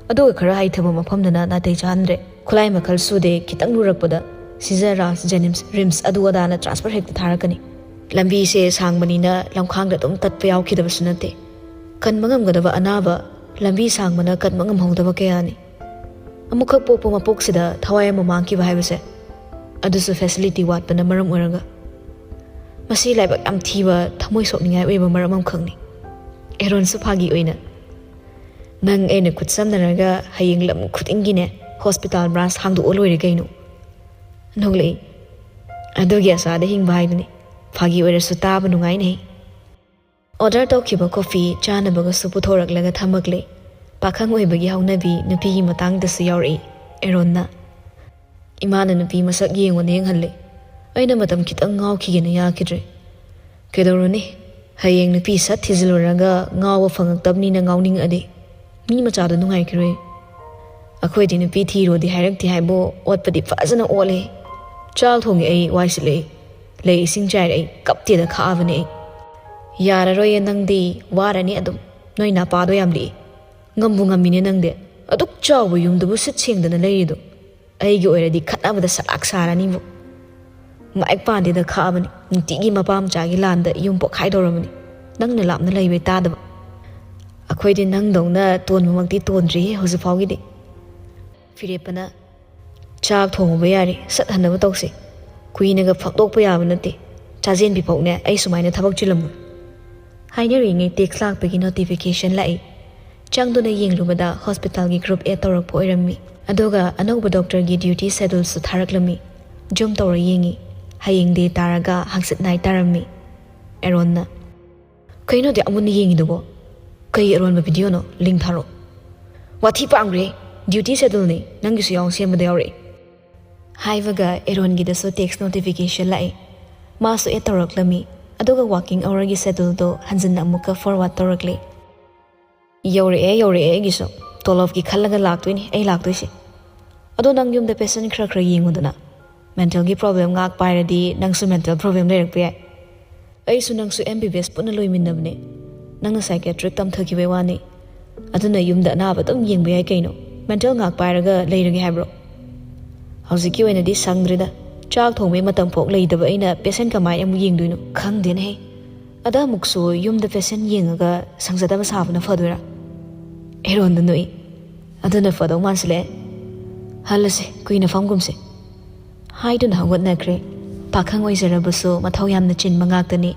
ꯑꯗꯨꯒ ꯈꯔ ꯍꯥꯏꯊꯕ ꯃꯐꯝꯗꯅ ꯅꯥꯇꯩ ꯆꯥꯍꯟꯗ꯭ꯔꯦ꯫ ꯈꯨꯠꯂꯥꯏ ꯃꯈꯜ ꯁꯨꯗꯦ, ꯈꯤꯇꯪ ꯂꯨꯔꯛꯄꯗ ꯁꯤꯖꯔ ꯔꯥꯖ, ꯖꯦꯅꯤꯝꯁ, ꯔꯤꯝꯁ ꯑꯗꯨ ꯑꯗꯥꯅ ꯇ꯭ꯔꯥꯟꯁꯐꯔ ꯍꯦꯛꯇ ꯊꯥꯔꯛꯀꯅꯤ꯫ ꯂꯝꯕꯤꯁꯦ ꯁꯥꯡꯕꯅꯤꯅ ꯂꯝꯈꯥꯡꯗ ꯑꯗꯨꯝ ꯇꯠꯄ ꯌꯥꯎꯈꯤꯗꯕꯁꯨ ꯅꯠꯇꯦ꯫ ꯀꯟꯕ ꯉꯝꯒꯗꯕ ꯑꯅꯥꯕ ꯂꯝꯕꯤ ꯁꯥꯡꯕꯅ ꯀꯟꯕ ꯉꯝꯍꯧꯗꯕ ꯀꯌꯥꯅꯤ꯫ ꯑꯃꯨꯛꯈꯛ ꯄꯣꯛꯄ ꯃꯄꯣꯛꯁꯤꯗ ꯊꯋꯥꯏ ꯑꯃ ꯃꯥꯡꯈꯤꯕ ꯍꯥꯏꯕꯁꯦ, ꯑꯗꯨꯁꯨ ꯐꯦꯁꯤꯂꯤꯇꯤ ꯋꯥꯠꯄꯅ ꯃꯔꯝ ꯑꯣꯏꯔꯒ꯫ ꯃꯁꯤ ꯂꯥꯏꯕꯛ ꯌꯥꯝ ꯊꯤꯕ, ꯊꯃꯣꯏ ꯁꯣꯛꯅꯤꯡꯉꯥꯏ ꯑꯣꯏꯕ ꯃꯔꯝ ꯑꯃꯈꯛꯅꯤ꯫" ꯑꯦꯔꯣꯟꯁꯨ ꯐꯥꯒꯤ ꯑꯣꯏꯅ, "ꯅꯪ ꯑꯩꯅ ꯈꯨꯠꯁꯝꯅꯔꯒ ꯍꯌꯦꯡ ꯂꯝ ꯈꯨꯗꯤꯡꯒꯤꯅꯦ ꯍꯣꯁꯄꯤꯇꯥꯜ ꯕ꯭ꯔꯥꯟꯁ ꯍꯥꯡꯗꯣꯛꯑ ꯂꯣꯏꯔꯦ ꯀꯩꯅꯣ?" ꯅꯣꯛꯂꯛꯏ꯫ "ꯑꯗꯨꯒꯤ ꯑꯁꯥꯗ ꯍꯤꯡꯕ ꯍꯥꯏꯗꯨꯅꯤ꯫ ꯐꯥꯒꯤ ꯑꯣꯏꯔꯁꯨ ꯇꯥꯕ ꯅꯨꯡꯉꯥꯏꯅꯦ꯫" ꯑꯣꯔꯗꯔ ꯇꯧꯈꯤꯕ ꯀꯣꯐꯤ ꯆꯥꯅꯕꯒꯁꯨ ꯄꯨꯊꯣꯔꯛꯂꯒ ꯊꯝꯃꯛꯂꯦ꯫ ꯄꯥꯈꯪ ꯑꯣꯏꯕꯒꯤ ꯍꯧꯅꯕꯤ ꯅꯨꯄꯤꯒꯤ ꯃꯇꯥꯡꯗꯁꯨ ꯌꯥꯎꯔꯛꯏ ꯑꯦꯔꯣꯟꯅ꯫ ꯏꯃꯥꯅ ꯅꯨꯄꯤ ꯃꯁꯛ ꯌꯦꯡꯉꯣꯅ ꯌꯦꯡꯍꯜꯂꯦ꯫ ꯑꯩꯅ ꯃꯇꯝ ꯈꯤꯇꯪ ꯉꯥꯎꯈꯤꯒꯦꯅ ꯌꯥꯈꯤꯗ꯭ꯔꯦ꯫ ꯀꯩꯗꯧꯔꯨꯅꯤ? ꯍꯌꯦꯡ ꯅꯨꯄꯤ ꯁꯠ ꯊꯤꯖꯤꯜꯂꯨꯔꯒ ꯉꯥꯎꯕ ꯐꯪꯉꯛꯇꯕꯅꯤꯅ ꯉꯥꯎꯅꯤꯡꯉꯛꯑꯗꯤ ꯃꯤ ꯃꯆꯥꯗꯣ ꯅꯨꯡꯉꯥꯏꯈꯤꯔꯣꯏ꯫ ꯑꯩꯈꯣꯏꯗꯤ ꯅꯨꯄꯤ ꯊꯤꯔꯣꯗꯤ ꯍꯥꯏꯔꯛꯇꯦ ꯍꯥꯏꯕꯨ ꯑꯣꯠꯄꯗꯤ ꯐꯖꯅ ꯑꯣꯠꯂꯦ꯫ ꯆꯥꯛ ꯊꯣꯡꯉꯦ ꯑꯩ, ꯋꯥꯏ ꯁꯤꯠꯂꯛꯏ, ꯂꯩ ꯏꯁꯤꯡ ꯆꯥꯏꯔꯦ ꯑꯩ, ꯀꯞꯇꯦꯗ ꯈꯥꯛꯑꯕꯅꯦ ꯑꯩ꯫ "ꯌꯥꯔꯔꯣꯏꯌꯦ ꯅꯪꯗꯤ, ꯋꯥꯔꯅꯤ ꯑꯗꯨꯝ꯫ ꯅꯣꯏ ꯅꯄꯥꯗꯣ ꯌꯥꯝ ꯂꯤꯛꯏ꯫ ꯉꯝꯕꯨ ꯉꯝꯃꯤꯅꯦ ꯅꯪꯗꯤ꯫ ꯑꯗꯨꯛ ꯆꯥꯎꯕ ꯌꯨꯝꯗꯨꯕꯨ ꯁꯤꯠ ꯁꯦꯡꯗꯅ ꯂꯩꯔꯤꯗꯣ꯫ ꯑꯩꯒꯤ ꯑꯣꯏꯔꯗꯤ ꯈꯠꯅꯕꯗ ꯁꯂꯥꯛ ꯁꯥꯔꯅꯤꯕꯨ꯫ ꯃꯥꯏꯛ ꯄꯥꯟꯗꯦꯗ ꯈꯥꯛꯑꯕꯅꯤ꯫ ꯅꯨꯡꯇꯤꯒꯤ ꯃꯄꯥ ꯃꯆꯥꯒꯤ ꯂꯥꯟꯗ ꯌꯨꯝ ꯄꯣꯛꯈꯥꯏꯗꯧꯔꯕꯅꯤ꯫ ꯅꯪꯅ ꯂꯥꯞꯅ ꯂꯩꯕꯩ ꯇꯥꯗꯕ꯫ ꯑꯩꯈꯣꯏꯗꯤ ꯅꯪꯗꯧꯅ ꯇꯣꯟꯕꯃꯛꯇꯤ ꯇꯣꯟꯗ꯭ꯔꯤꯍꯦ ꯍꯧꯖꯤꯛ ꯐꯥꯎꯒꯤꯗꯤ꯫" ꯐꯤꯔꯦꯞꯄꯅ, "ꯆꯥꯛ ꯊꯣꯡꯉꯨꯕ ꯌꯥꯔꯦ, ꯁꯠ ꯍꯟꯅꯕ ꯇꯧꯁꯤ꯫ ꯀꯨꯏꯅꯒ ꯐꯥꯛꯇꯣꯛꯄ ꯌꯥꯕ ꯅꯠꯇꯦ꯫ ꯆꯥꯖꯦꯟꯕꯤ ꯐꯥꯎꯅꯦ ꯑꯩ ꯁꯨꯃꯥꯏꯅ ꯊꯕꯛ ꯆꯤꯜꯂꯝꯃꯣꯏ꯫ ꯍꯥꯏꯅꯔꯤꯉꯩ text ꯂꯥꯛꯄꯒꯤ notification ꯂꯥꯛꯏ꯫ ꯆꯪꯗꯨꯅ ꯌꯦꯡꯂꯨꯕꯗ hospitalꯒꯤ group add ꯇꯧꯔꯛꯄ ꯑꯣꯏꯔꯝꯃꯤ꯫ ꯑꯗꯨꯒ ꯑꯅꯧꯕ doctorꯒꯤ duty scheduleꯁꯨ ꯊꯥꯔꯛꯂꯝꯃꯤ꯫ Zoom ꯇꯧꯔ ꯌꯦꯡꯉꯤ꯫ ꯍꯌꯦꯡ day ꯇꯥꯔꯒ ꯍꯪꯆꯤꯠ night ꯇꯥꯔꯝꯃꯤ꯫ ꯑꯦꯔꯣꯟꯅ, "ꯀꯩꯅꯣꯗꯤ ꯑꯃꯨꯟꯅ ꯌꯦꯡꯉꯤꯗꯨꯕꯣ? ꯀꯩ ꯑꯔꯣꯟꯕ videoꯅꯣ? Link ꯊꯥꯔꯛꯑꯣ꯫" "ꯋꯥꯊꯤ ꯄꯥꯝꯈ꯭ꯔꯦ꯫ Duty scheduleꯅꯤ꯫ ꯅꯪꯒꯤꯁꯨ ꯌꯥꯎꯅ ꯁꯦꯝꯕꯗ ꯌꯥꯎꯔꯛꯑꯦ꯫" ꯍꯥꯏꯕꯒ ꯑꯦꯔꯣꯟꯒꯤꯗꯁꯨ text notification ꯂꯥꯛꯑꯦ꯫ ꯃꯥꯁꯨ add ꯇꯧꯔꯛꯂꯝꯃꯤ꯫ ꯑꯗꯨꯒ working hourꯒꯤ scheduleꯗꯣ ꯍꯟꯖꯤꯟꯅ ꯑꯃꯨꯛꯀ forward ꯇꯧꯔꯛꯂꯦ꯫ "ꯌꯧꯔꯛꯑꯦ, ꯌꯧꯔꯛꯑꯦ ꯑꯩꯒꯤꯁꯨ꯫ ꯇꯣꯂꯣꯞꯀꯤ ꯈꯜꯂꯒ ꯂꯥꯛꯇꯣꯏꯅꯤ ꯑꯩ ꯂꯥꯛꯇꯣꯏꯁꯦ꯫ ꯑꯗꯣ ꯅꯪ ꯌꯨꯝꯗ patient ꯈꯔ ꯈꯔ ꯌꯦꯡꯉꯨꯗꯅ꯫ Mentalꯒꯤ problem ꯉꯥꯛ ꯄꯥꯏꯔꯗꯤ ꯅꯪꯁꯨ mental problem ꯂꯩꯔꯛꯄ ꯌꯥꯏ꯫ ꯑꯩꯁꯨ ꯅꯪꯁꯨ M B B S ꯄꯨꯟꯅ ꯂꯣꯏꯃꯤꯟꯅꯕꯅꯦ꯫ ꯅꯪꯅ psychiatric ꯇꯝꯊꯈꯤꯕꯩ ꯋꯥꯅꯤ꯫ ꯑꯗꯨꯅ ꯌꯨꯝꯗ ꯑꯅꯥꯕ ꯑꯗꯨꯝ ꯌꯦꯡꯕ ꯌꯥꯏ ꯀꯩꯅꯣ꯫ Mental ꯉꯥꯛ ꯄꯥꯏꯔꯒ ꯂꯩꯔꯒꯦ ꯍꯥꯏꯕ꯭ꯔꯣ?" "ꯍꯧꯖꯤꯛꯀꯤ ꯑꯣꯏꯅꯗꯤ ꯁꯪꯗ꯭ꯔꯤꯗ꯫ ꯆꯥꯛ ꯊꯣꯡꯕꯩ ꯃꯇꯝ ꯐꯥꯎ ꯂꯩꯇꯕ ꯑꯩꯅ patient ꯀꯃꯥꯏꯅ ꯑꯃꯨꯛ ꯌꯦꯡꯗꯣꯏꯅꯣ? ꯈꯪꯗꯦꯅꯦꯍꯦ꯫ ꯑꯗ ꯑꯃꯨꯛꯁꯨ ꯌꯨꯝꯗ patient ꯌꯦꯡꯉꯒ ꯁꯪꯖꯗꯕ ꯁꯥꯕꯅ ꯐꯗꯣꯏꯔꯥ?" ꯑꯦꯔꯣꯟꯗ ꯅꯣꯛꯏ꯫ "ꯑꯗꯨꯅ ꯐꯗꯧ ꯃꯥꯟꯁꯤꯜꯂꯛꯑꯦ꯫ ꯍꯜꯂꯁꯦ, ꯀꯨꯏꯅ ꯐꯝꯒꯨꯝꯁꯦ꯫" ꯍꯥꯏꯗꯨꯅ ꯍꯧꯒꯠꯅꯈ꯭ꯔꯦ꯫ ꯄꯥꯈꯪ ꯑꯣꯏꯖꯔꯕꯁꯨ ꯃꯊꯧ ꯌꯥꯝꯅ ꯆꯤꯟꯕ ꯉꯥꯛꯇꯅꯤ,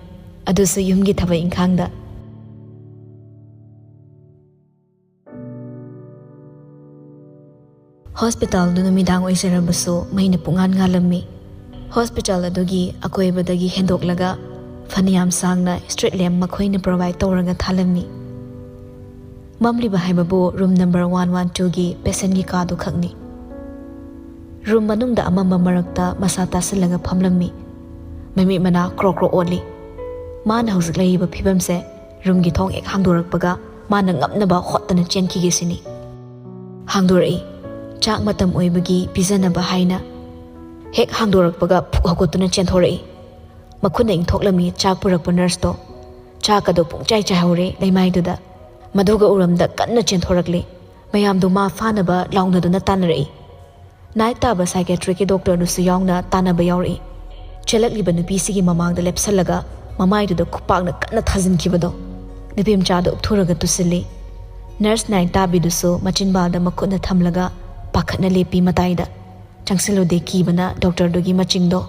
ꯑꯗꯨꯁꯨ ꯌꯨꯝꯒꯤ ꯊꯕꯛ ꯏꯪꯈꯥꯡꯗ꯫ Hospitalꯗꯨ ꯅꯨꯃꯤꯗꯥꯡ ꯑꯣꯏꯖꯔꯕꯁꯨ ꯃꯩꯅ ꯄꯨꯡꯉꯥꯟ ꯉꯥꯜꯂꯝꯃꯤ꯫ Hospital ꯑꯗꯨꯒꯤ ꯑꯀꯣꯏꯕꯗꯒꯤ ꯍꯦꯟꯗꯣꯛꯂꯒ ꯐꯅꯌꯥꯝ ꯁꯥꯡꯅ street lamp ꯃꯈꯣꯏꯅ provide ꯇꯧꯔꯒ ꯊꯥꯜꯂꯝꯃꯤ꯫ ꯃꯝꯂꯤꯕ ꯍꯥꯏꯕꯕꯨ room number one one twoꯒꯤ patientꯒꯤ ꯀꯥꯗꯨ ꯈꯛꯅꯤ꯫ Room ꯃꯅꯨꯡꯗ ꯑꯃꯝꯕ ꯃꯔꯛꯇ ꯃꯁꯥ ꯇꯥꯁꯤꯜꯂꯒ ꯐꯝꯂꯝꯃꯤ꯫ ꯃꯃꯤꯠ ꯃꯅꯥ ꯀ꯭ꯔꯣꯛ ꯀ꯭ꯔꯣꯛ ꯑꯣꯠꯂꯤ꯫ ꯃꯥꯅ ꯍꯧꯖꯤꯛ ꯂꯩꯔꯤꯕ ꯐꯤꯕꯝꯁꯦ roomꯒꯤ ꯊꯣꯡ ꯍꯦꯛ ꯍꯥꯡꯗꯣꯔꯛꯄꯒ ꯃꯥꯅ ꯉꯝꯅꯕ ꯍꯣꯠꯇꯅ ꯆꯦꯟꯈꯤꯒꯦ ꯁꯤꯅꯤ꯫ ꯍꯥꯡꯗꯣꯔꯛꯏ꯫ ꯆꯥꯛ ꯃꯇꯝ ꯑꯣꯏꯕꯒꯤ ꯄꯤꯖꯅꯕ ꯍꯥꯏꯅ꯫ ꯍꯦꯛ ꯍꯥꯡꯗꯣꯔꯛꯄꯒ ꯐꯨꯛ ꯍꯧꯒꯠꯇꯨꯅ ꯆꯦꯟꯊꯣꯔꯛꯏ꯫ ꯃꯈꯨꯠꯅ ꯏꯟꯊꯣꯛꯂꯝꯃꯤ ꯆꯥꯛ ꯄꯨꯔꯛꯄ nurseꯇꯣ꯫ ꯆꯥꯛ ꯑꯗꯨ ꯄꯨꯡꯆꯥꯏ ꯆꯥꯏꯍꯧꯔꯦ ꯂꯩꯃꯥꯏꯗꯨꯗ꯫ ꯃꯗꯨꯒ ꯎꯔꯝꯗ ꯀꯟꯅ ꯆꯦꯟꯊꯣꯔꯛꯂꯤ꯫ ꯃꯌꯥꯝꯗꯨ ꯃꯥ ꯐꯥꯅꯕ ꯂꯥꯎꯅꯗꯨꯅ ꯇꯥꯟꯅꯔꯛꯏ꯫ Night ꯇꯥꯕ psychiatricꯀꯤ doctorꯗꯨꯁꯨ ꯌꯥꯎꯅ ꯇꯥꯟꯅꯕ ꯌꯥꯎꯔꯛꯏ꯫ ꯆꯦꯜꯂꯛꯂꯤꯕ ꯅꯨꯄꯤꯁꯤꯒꯤ ꯃꯃꯥꯡꯗ ꯂꯦꯞꯁꯜꯂꯒ ꯃꯃꯥꯏꯗꯨꯗ ꯈꯨꯄꯥꯛꯅ ꯀꯟꯅ ꯊꯥꯖꯤꯟꯈꯤꯕꯗꯣ꯫ ꯅꯨꯄꯤꯃꯆꯥꯗꯨ ꯎꯞꯊꯨꯔꯒ ꯇꯨꯁꯤꯜꯂꯤ꯫ Nurse night ꯇꯥꯕꯤꯗꯨꯁꯨ ꯃꯆꯤꯟꯕꯥꯜꯗ ꯃꯈꯨꯠꯅ ꯊꯝꯂꯒ ꯄꯥꯈꯠꯅ ꯂꯦꯞꯄꯤ ꯃꯇꯥꯏꯗ꯫ ꯆꯪꯁꯤꯜꯂꯨꯗꯦ ꯀꯤꯕꯅ doctorꯗꯨꯒꯤ ꯃꯆꯤꯡꯗꯣ꯫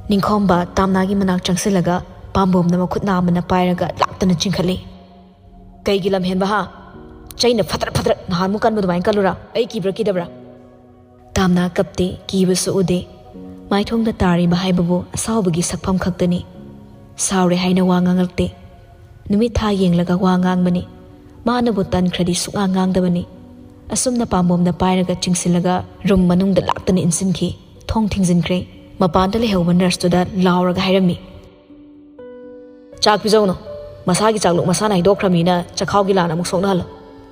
ꯅꯤꯡꯈꯣꯝꯕ ꯇꯥꯝꯅꯥꯒꯤ ꯃꯅꯥꯛ ꯆꯪꯁꯤꯜꯂꯒ ꯄꯥꯝꯕꯣꯝꯗ ꯃꯈꯨꯠ ꯅꯥꯝꯃꯅ ꯄꯥꯏꯔꯒ ꯂꯥꯛꯇꯅ ꯆꯤꯡꯈꯠꯂꯤ꯫ "ꯀꯩꯒꯤ ꯂꯝꯍꯦꯟꯕ ꯍꯥ? ꯆꯩꯅ ꯐꯗ꯭ꯔꯛ ꯐꯗ꯭ꯔꯛ ꯅꯍꯥꯟꯃꯨꯛ ꯀꯟꯕ ꯑꯗꯨꯃꯥꯏꯅ ꯀꯜꯂꯨꯔꯥ? ꯑꯩ ꯀꯤꯕ꯭ꯔꯥ ꯀꯤꯗꯕ꯭ꯔꯥ?" ꯇꯥꯝꯅꯥ ꯀꯞꯇꯦ, ꯀꯤꯕꯁꯨ ꯎꯗꯦ꯫ ꯃꯥꯏꯊꯣꯡꯗ ꯇꯥꯔꯤꯕ ꯍꯥꯏꯕꯕꯨ ꯑꯁꯥꯎꯕꯒꯤ ꯁꯛꯐꯝ ꯈꯛꯇꯅꯤ꯫ ꯁꯥꯎꯔꯦ ꯍꯥꯏꯅ ꯋꯥ ꯉꯥꯡꯂꯛꯇꯦ꯫ ꯅꯨꯃꯤꯠ ꯊꯥ ꯌꯦꯡꯂꯒ ꯋꯥ ꯉꯥꯡꯕꯅꯤ꯫ ꯃꯥꯅꯕꯨ ꯇꯟꯈ꯭ꯔꯗꯤ ꯁꯨꯛꯉꯥꯡ ꯉꯥꯡꯗꯕꯅꯤ꯫ ꯑꯁꯨꯝꯅ ꯄꯥꯝꯕꯣꯝꯗ ꯄꯥꯏꯔꯒ ꯆꯤꯡꯁꯤꯜꯂꯒ ꯔꯨꯝ ꯃꯅꯨꯡꯗ ꯂꯥꯛꯇꯅ ꯏꯟꯁꯤꯟꯈꯤ꯫ ꯊꯣꯡ ꯊꯤꯡꯖꯤꯟꯈ꯭ꯔꯦ꯫ ꯃꯄꯥꯟꯗ ꯂꯩꯍꯧꯕ ꯅꯔꯁꯇꯨꯗ ꯂꯥꯎꯔꯒ ꯍꯥꯏꯔꯝꯃꯤ, "ꯆꯥꯛ ꯄꯤꯖꯧꯅꯣ꯫ ꯃꯁꯥꯒꯤ ꯆꯥꯛꯂꯨꯛ ꯃꯁꯥꯅ ꯍꯩꯗꯣꯛꯈ꯭ꯔꯃꯤꯅ ꯆꯈꯥꯎꯒꯤ ꯂꯥꯟ ꯑꯃꯨꯛ ꯁꯣꯛꯅꯍꯜꯂꯣ꯫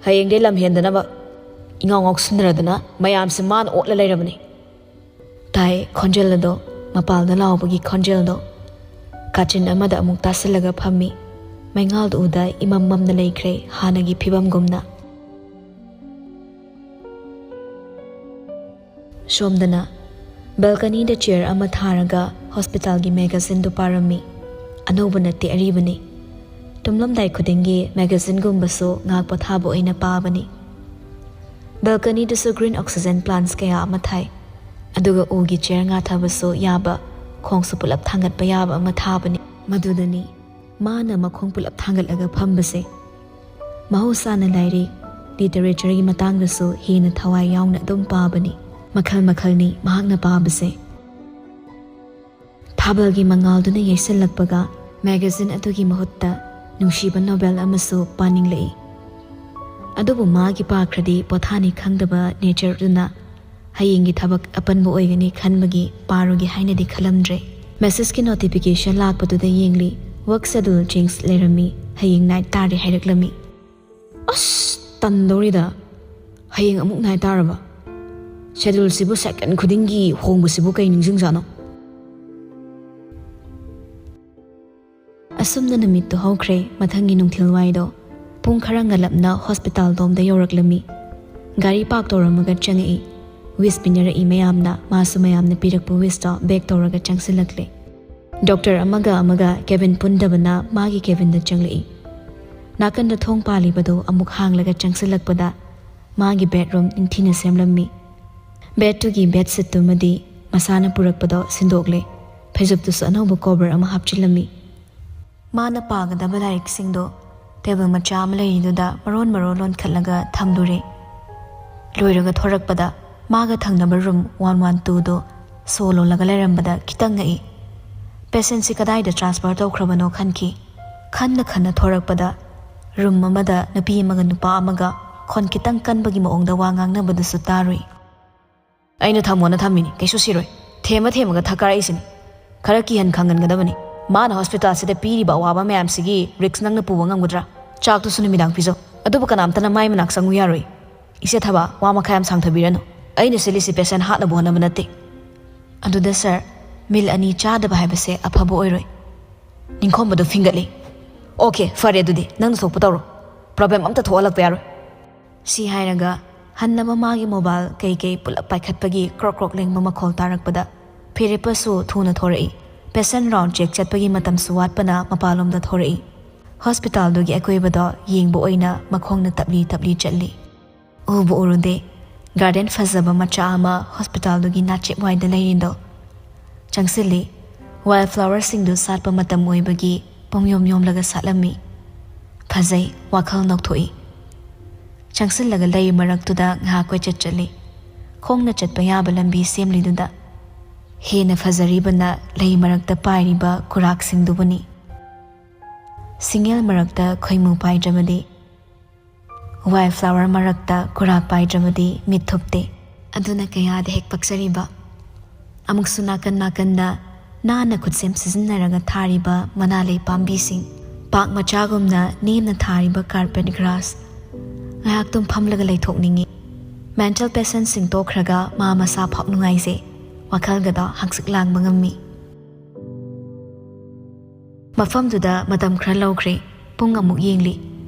ꯍꯌꯦꯡꯗꯩ ꯂꯝ ꯍꯦꯟꯗꯅꯕ ꯏꯉꯥꯎ ꯉꯥꯎꯁꯤꯟꯅꯔꯗꯅ ꯃꯌꯥꯝꯁꯦ ꯃꯥꯅ ꯑꯣꯠꯂ ꯂꯩꯔꯕꯅꯤ"꯫ ꯇꯥꯏ ꯈꯣꯟꯖꯦꯜ ꯑꯗꯣ, ꯃꯄꯥꯜꯗ ꯂꯥꯎꯕꯒꯤ ꯈꯣꯟꯖꯦꯜꯗꯣ꯫ ꯀꯥꯆꯤꯟ ꯑꯃꯗ ꯑꯃꯨꯛ ꯇꯥꯁꯤꯜꯂꯒ ꯐꯝꯃꯤ꯫ ꯃꯩꯉꯥꯜꯗꯨ ꯎꯗ ꯏꯃꯝ ꯃꯝꯅ ꯂꯩꯈ꯭ꯔꯦ, ꯍꯥꯟꯅꯒꯤ ꯐꯤꯕꯝꯒꯨꯝꯅ꯫ ꯁꯣꯝꯗꯅ ꯕꯦꯜꯀꯅꯤꯗ ꯆꯤꯌꯔ ꯑꯃ ꯊꯥꯔꯒ ꯍꯣꯁꯄꯤꯇꯥꯜꯒꯤ ꯃꯦꯒꯥꯖꯤꯟꯗꯨ ꯄꯥꯔꯝꯃꯤ꯫ ꯑꯅꯧꯕ ꯅꯠꯇꯦ, ꯑꯔꯤꯕꯅꯤ꯫ ꯇꯨꯝꯂꯝꯗꯥꯏ ꯈꯨꯗꯤꯡꯒꯤ ꯃꯦꯒꯥꯖꯤꯟꯒꯨꯝꯕꯁꯨ ꯉꯥꯏꯍꯥꯛ ꯄꯣꯊꯥꯕ ꯑꯣꯏꯅ ꯄꯥꯕꯅꯤ꯫ ꯕꯦꯜꯀꯅꯤꯗꯁꯨ ꯒ꯭ꯔꯤꯟ ꯑꯣꯛꯁꯤꯖꯦꯟ ꯄ꯭ꯂꯥꯟꯠꯁ ꯀꯌꯥ ꯑꯃ ꯊꯥꯏ꯫ ꯑꯗꯨꯒ ꯎꯒꯤ ꯆꯤꯌꯔ ꯉꯥꯊꯕꯁꯨ ꯌꯥꯕ, ꯈꯣꯡꯁꯨ ꯄꯨꯂꯞ ꯊꯥꯡꯒꯠꯄ ꯌꯥꯕ ꯑꯃ ꯊꯥꯕꯅꯤ꯫ ꯃꯗꯨꯗꯅꯤ ꯃꯥꯅ ꯃꯈꯣꯡ ꯄꯨꯂꯞ ꯊꯥꯡꯒꯠꯂꯒ ꯐꯝꯕꯁꯦ꯫ ꯃꯍꯧꯁꯥꯅ ꯂꯥꯏꯔꯤꯛ, ꯂꯤꯇꯔꯦꯆꯔꯒꯤ ꯃꯇꯥꯡꯗꯁꯨ ꯍꯦꯟꯅ ꯊꯋꯥꯏ ꯌꯥꯎꯅ ꯑꯗꯨꯝ ꯄꯥꯕꯅꯤ꯫ ꯃꯈꯜ ꯃꯈꯜꯅꯤ ꯃꯍꯥꯛꯅ ꯄꯥꯕꯁꯦ꯫ ꯊꯥꯕꯜꯒꯤ ꯃꯉꯥꯜꯗꯨꯅ ꯌꯩꯁꯜꯂꯛꯄꯒ ꯃꯦꯒꯥꯖꯤꯟ ꯑꯗꯨꯒꯤ ꯃꯍꯨꯠꯇ ꯅꯨꯡꯁꯤꯕ ꯅꯣꯕꯦꯜ ꯑꯃꯁꯨ ꯄꯥꯅꯤꯡꯂꯛꯏ꯫ ꯑꯗꯨꯕꯨ ꯃꯥꯒꯤ ꯄꯥꯈ꯭ꯔꯗꯤ ꯄꯣꯊꯥꯅꯤ ꯈꯪꯗꯕ ꯅꯦꯆꯔꯗꯨꯅ ꯍꯌꯦꯡꯒꯤ ꯊꯕꯛ ꯑꯄꯟꯕ ꯑꯣꯏꯒꯅꯤ ꯈꯟꯕꯒꯤ ꯄꯥꯔꯨꯒꯦ ꯍꯥꯏꯅꯗꯤ ꯈꯜꯂꯝꯗ꯭ꯔꯦ꯫ ꯃꯦꯁꯦꯖꯀꯤ ꯅꯣꯇꯤꯐꯤꯀꯦꯁꯟ ꯂꯥꯛꯄꯗꯨꯗ ꯌꯦꯡꯂꯤ꯫ ꯋꯔꯛ ꯁꯦꯗꯨꯜ ꯆꯦꯟꯖ ꯂꯩꯔꯝꯃꯤ꯫ ꯍꯌꯦꯡ ꯅꯥꯏꯠ ꯇꯥꯔꯦ ꯍꯥꯏꯔꯛꯂꯝꯃꯤ꯫ ꯑꯁ, ꯇꯟꯗꯧꯔꯤꯗ꯫ ꯍꯌꯦꯡ ꯑꯃꯨꯛ ꯅꯥꯏꯠ ꯇꯥꯔꯕ? ꯁꯦꯗꯨꯜꯁꯤꯕꯨ ꯁꯦꯀꯦꯟ ꯈꯨꯗꯤꯡꯒꯤ ꯍꯣꯡꯕꯁꯤꯕꯨ ꯀꯩ ꯅꯤꯡꯁꯤꯡꯖꯥꯠꯅꯣ? ꯑꯁꯨꯝꯅ ꯅꯨꯃꯤꯠꯇꯨ ꯍꯧꯈ꯭ꯔꯦ꯫ ꯃꯊꯪꯒꯤ ꯅꯨꯡꯊꯤꯜꯋꯥꯏꯗꯣ ꯄꯨꯡ ꯈꯔ ꯉꯜꯂꯞꯅ ꯍꯣꯁꯄꯤꯇꯥꯜ ꯂꯣꯝꯗ ꯌꯧꯔꯛꯂꯝꯃꯤ꯫ ꯒꯥꯔꯤ ꯄꯥꯔꯛ ꯇꯧꯔꯝꯃꯒ ꯆꯪꯉꯛꯏ꯫ ꯋꯤꯁ ꯄꯤꯅꯔꯛꯏ ꯃꯌꯥꯝꯅ꯫ ꯃꯥꯁꯨ ꯃꯌꯥꯝꯅ ꯄꯤꯔꯛꯄ ꯋꯤꯁꯇꯣ ꯕꯦꯛ ꯇꯧꯔꯒ ꯆꯪꯁꯤꯜꯂꯛꯂꯦ꯫ ꯗꯣꯛꯇꯔ ꯑꯃꯒ ꯑꯃꯒ ꯀꯦꯕꯤꯟ ꯄꯨꯟꯗꯕꯅ ꯃꯥꯒꯤ ꯀꯦꯕꯤꯟꯗ ꯆꯪꯂꯛꯏ꯫ ꯅꯥꯀꯟꯗ ꯊꯣꯡ ꯄꯥꯜꯂꯤꯕꯗꯨ ꯑꯃꯨꯛ ꯍꯥꯡꯂꯒ ꯆꯪꯁꯤꯜꯂꯛꯄꯗ ꯃꯥꯒꯤ ꯕꯦꯗꯔꯨꯝ ꯅꯤꯡꯊꯤꯅ ꯁꯦꯝꯂꯝꯃꯤ꯫ ꯕꯦꯗꯇꯨꯒꯤ ꯕꯦꯗꯁꯤꯠꯇꯨꯃꯗꯤ ꯃꯁꯥꯅ ꯄꯨꯔꯛꯄꯗꯣ ꯁꯤꯟꯗꯣꯛꯂꯦ꯫ ꯐꯩꯖꯨꯞꯇꯨꯁꯨ ꯑꯅꯧꯕ ꯀꯣꯕꯔ ꯑꯃ ꯍꯥꯞꯆꯤꯜꯂꯝꯃꯤ꯫ ꯃꯥꯅ ꯄꯥꯒꯗꯕ ꯂꯥꯏꯔꯤꯛꯁꯤꯡꯗꯣ ꯇꯦꯕꯜ ꯃꯆꯥ ꯑꯃ ꯂꯩꯔꯤꯗꯨꯗ ꯃꯔꯣꯟ ꯃꯔꯣꯟ ꯂꯣꯟꯈꯠꯂꯒ ꯊꯝꯂꯨꯔꯦ꯫ ꯂꯣꯏꯔꯒ ꯊꯣꯔꯛꯄꯗ ꯃꯥꯒ ꯊꯪꯅꯕ ꯔꯨꯝ ꯋꯥꯟ ꯋꯥꯟ ꯇꯨꯗꯣ ꯁꯣ ꯂꯣꯜꯂꯒ ꯂꯩꯔꯝꯕꯗ ꯈꯤꯇꯪ ꯉꯛꯏ꯫ ꯄꯦꯁꯦꯟꯁꯤ ꯀꯗꯥꯏꯗ ꯇ꯭ꯔꯥꯟꯁꯐꯔ ꯇꯧꯈ꯭ꯔꯕꯅꯣ ꯈꯟꯈꯤ꯫ ꯈꯟꯅ ꯈꯟꯅ ꯊꯣꯔꯛꯄꯗ ꯔꯨꯝ ꯑꯃꯗ ꯅꯨꯄꯤ ꯑꯃꯒ ꯅꯨꯄꯥ ꯑꯃꯒ ꯈꯣꯟ ꯈꯤꯇꯪ ꯀꯟꯕꯒꯤ ꯃꯑꯣꯡꯗ ꯋꯥ ꯉꯥꯡꯅꯕꯗꯨꯁꯨ ꯇꯥꯔꯨꯏ꯫ "ꯑꯩꯅ ꯊꯝꯃꯣꯅ ꯊꯝꯃꯤꯅꯤ, ꯀꯩꯁꯨ ꯁꯤꯔꯣꯏ꯫ ꯊꯦꯝꯃ ꯊꯦꯝꯃꯒ ꯊꯛ ꯀꯥꯔꯛꯏꯁꯤꯅꯤ꯫ ꯈꯔ ꯀꯤꯍꯟ ꯈꯪꯍꯟꯒꯗꯕꯅꯤ꯫ ꯃꯥꯅ ꯍꯣꯁꯄꯤꯇꯥꯜꯁꯤꯗ ꯄꯤꯔꯤꯕ ꯑꯋꯥꯕ ꯃꯌꯥꯝꯁꯤꯒꯤ ꯔꯤꯛꯁ ꯅꯪꯅ ꯄꯨꯕ ꯉꯝꯒꯗ꯭ꯔꯥ? ꯆꯥꯛꯇꯨꯁꯨ ꯅꯨꯃꯤꯗꯥꯡ ꯄꯤꯖꯧ꯫ ꯑꯗꯨꯕꯨ ꯀꯅꯥꯝꯇꯅ ꯃꯥꯏ ꯃꯅꯥꯛ ꯆꯪꯉꯨ ꯌꯥꯔꯣꯏ꯫ ꯏꯆꯦ ꯊꯕꯥ, ꯋꯥ ꯃꯈꯥ ꯌꯥꯝ ꯁꯥꯡꯊꯕꯤꯔꯅꯨ꯫ ꯑꯩꯅ ꯁꯤꯜꯂꯤꯁꯤ ꯄꯦꯁꯦꯟ ꯍꯥꯠꯅꯕ ꯍꯣꯠꯅꯕ ꯅꯠꯇꯦ꯫" ꯑꯗꯨꯗ ꯁꯥꯔ, ꯃꯤꯜ ꯑꯅꯤ ꯆꯥꯗꯕ ꯍꯥꯏꯕꯁꯦ ꯑꯐꯕ ꯑꯣꯏꯔꯣꯏ꯫ ꯅꯤꯡꯈꯣꯝꯕꯗꯨ ꯐꯤꯡꯒꯠꯂꯤ꯫ "ꯑꯣꯀꯦ, ꯐꯔꯦ ꯑꯗꯨꯗꯤ, ꯅꯪꯅ ꯊꯣꯛꯄ ꯇꯧꯔꯣ꯫ ꯄ꯭ꯔꯣꯕ꯭ꯂꯦꯝ ꯑꯝꯇ ꯊꯣꯛꯍꯜꯂꯛꯄ ꯌꯥꯔꯣꯏ꯫" ꯁꯤ ꯍꯥꯏꯔꯒ ꯍꯟꯅꯕ ꯃꯥꯒꯤ ꯃꯣꯕꯥꯏꯜ ꯀꯩꯀꯩ ꯄꯨꯂꯞ ꯄꯥꯏꯈꯠꯄꯒꯤ ꯀ꯭ꯔꯣꯛ ꯀ꯭ꯔꯣꯛ ꯂꯦꯡꯕ ꯃꯈꯣꯜ ꯇꯥꯔꯛꯄꯗ ꯐꯤꯔꯦꯞꯄꯁꯨ ꯊꯨꯅ ꯊꯣꯔꯛꯏ꯫ ꯄꯦꯁꯦꯟ ꯔꯥꯎꯟ ꯆꯦꯛ ꯆꯠꯄꯒꯤ ꯃꯇꯝꯁꯨ ꯋꯥꯠꯄꯅ ꯃꯄꯥꯟꯂꯣꯝꯗ ꯊꯣꯔꯛꯏ꯫ ꯍꯣꯁꯄꯤꯇꯥꯜꯗꯨꯒꯤ ꯑꯀꯣꯏꯕꯗꯣ ꯌꯦꯡꯕ ꯑꯣꯏꯅ ꯃꯈꯣꯡꯅ ꯇꯞꯂꯤ ꯇꯞꯂꯤ ꯆꯠꯂꯤ꯫ ꯎꯕꯨ ꯎꯔꯨꯗꯦ꯫ ꯒꯥꯔꯗꯦꯟ ꯐꯖꯕ ꯃꯆꯥ ꯑꯃ ꯍꯣꯁꯄꯤꯇꯥꯜꯗꯨꯒꯤ ꯅꯥꯆꯦꯛ ꯋꯥꯏꯗ ꯂꯩꯔꯤꯗꯣ꯫ ꯆꯪꯁꯤꯜꯂꯤ꯫ ꯋꯥꯏꯜ ꯐ꯭ꯂꯥꯋꯔꯁꯤꯡꯗꯨ ꯁꯥꯠꯄ ꯃꯇꯝ ꯑꯣꯏꯕꯒꯤ ꯄꯨꯡꯌꯣꯝ ꯌꯣꯝꯂꯒ ꯁꯥꯠꯂꯝꯃꯤ꯫ ꯐꯖꯩ, ꯋꯥꯈꯜ ꯅꯧꯊꯣꯛꯏ꯫ ꯆꯪꯁꯤꯜꯂꯒ ꯂꯩ ꯃꯔꯛꯇꯨꯗ ꯉꯥꯏꯍꯥꯛ ꯀꯣꯏꯆꯠ ꯆꯠꯂꯤ꯫ ꯈꯣꯡꯅ ꯆꯠꯄ ꯌꯥꯕ ꯂꯝꯕꯤ ꯁꯦꯝꯂꯤꯗꯨꯗ꯫ ꯍꯦꯟꯅ ꯐꯖꯔꯤꯕꯅ ꯂꯩ ꯃꯔꯛꯇ ꯄꯥꯏꯔꯤꯕ ꯈꯨꯔꯥꯛꯁꯤꯡꯗꯨꯕꯨꯅꯤ꯫ ꯁꯤꯡꯉꯦꯜ ꯃꯔꯛꯇ ꯈꯣꯏꯃꯨ ꯄꯥꯏꯗ꯭ꯔꯕꯗꯤ, ꯋꯥꯏꯜ ꯐ꯭ꯂꯥꯋꯔ ꯃꯔꯛꯇ ꯈꯨꯔꯥꯛ ꯄꯥꯏꯗ꯭ꯔꯕꯗꯤ ꯃꯤꯠ ꯊꯨꯞꯇꯦ꯫ ꯑꯗꯨꯅ ꯀꯌꯥꯗ ꯍꯦꯛ ꯄꯛꯆꯔꯤꯕ꯫ ꯑꯃꯨꯛꯁꯨ ꯅꯥꯀꯟ ꯅꯥꯀꯟꯗ ꯅꯥꯟꯅ ꯈꯨꯠꯁꯦꯝ ꯁꯤꯖꯤꯟꯅꯔꯒ ꯊꯥꯔꯤꯕ ꯃꯅꯥ ꯂꯩ ꯄꯥꯝꯕꯤꯁꯤꯡ, ꯄꯥꯛ ꯃꯆꯥꯒꯨꯝꯅ ꯅꯦꯝꯅ ꯊꯥꯔꯤꯕ ꯀꯥꯔꯄꯦꯠ ꯒ꯭ꯔꯥꯁ꯫ ꯉꯥꯏꯍꯥꯛꯇꯨꯝ ꯐꯝꯂꯒ ꯂꯩꯊꯣꯛꯅꯤꯡꯉꯤ꯫ ꯃꯦꯟꯇꯦꯜ ꯄꯦꯁꯦꯟꯁꯤꯡ ꯇꯣꯛꯈ꯭ꯔꯒ ꯃꯥ ꯃꯁꯥ ꯐꯥꯎ ꯅꯨꯡꯉꯥꯏꯖꯩ꯫ ꯋꯥꯈꯜꯒꯗꯣ ꯍꯪꯆꯤꯛ ꯂꯥꯡꯕ ꯉꯝꯃꯤ꯫ ꯃꯐꯝꯗꯨꯗ ꯃꯇꯝ ꯈꯔ ꯂꯧꯈ꯭ꯔꯦ꯫ ꯄꯨꯡ ꯑꯃꯨꯛ ꯌꯦꯡꯂꯤ꯫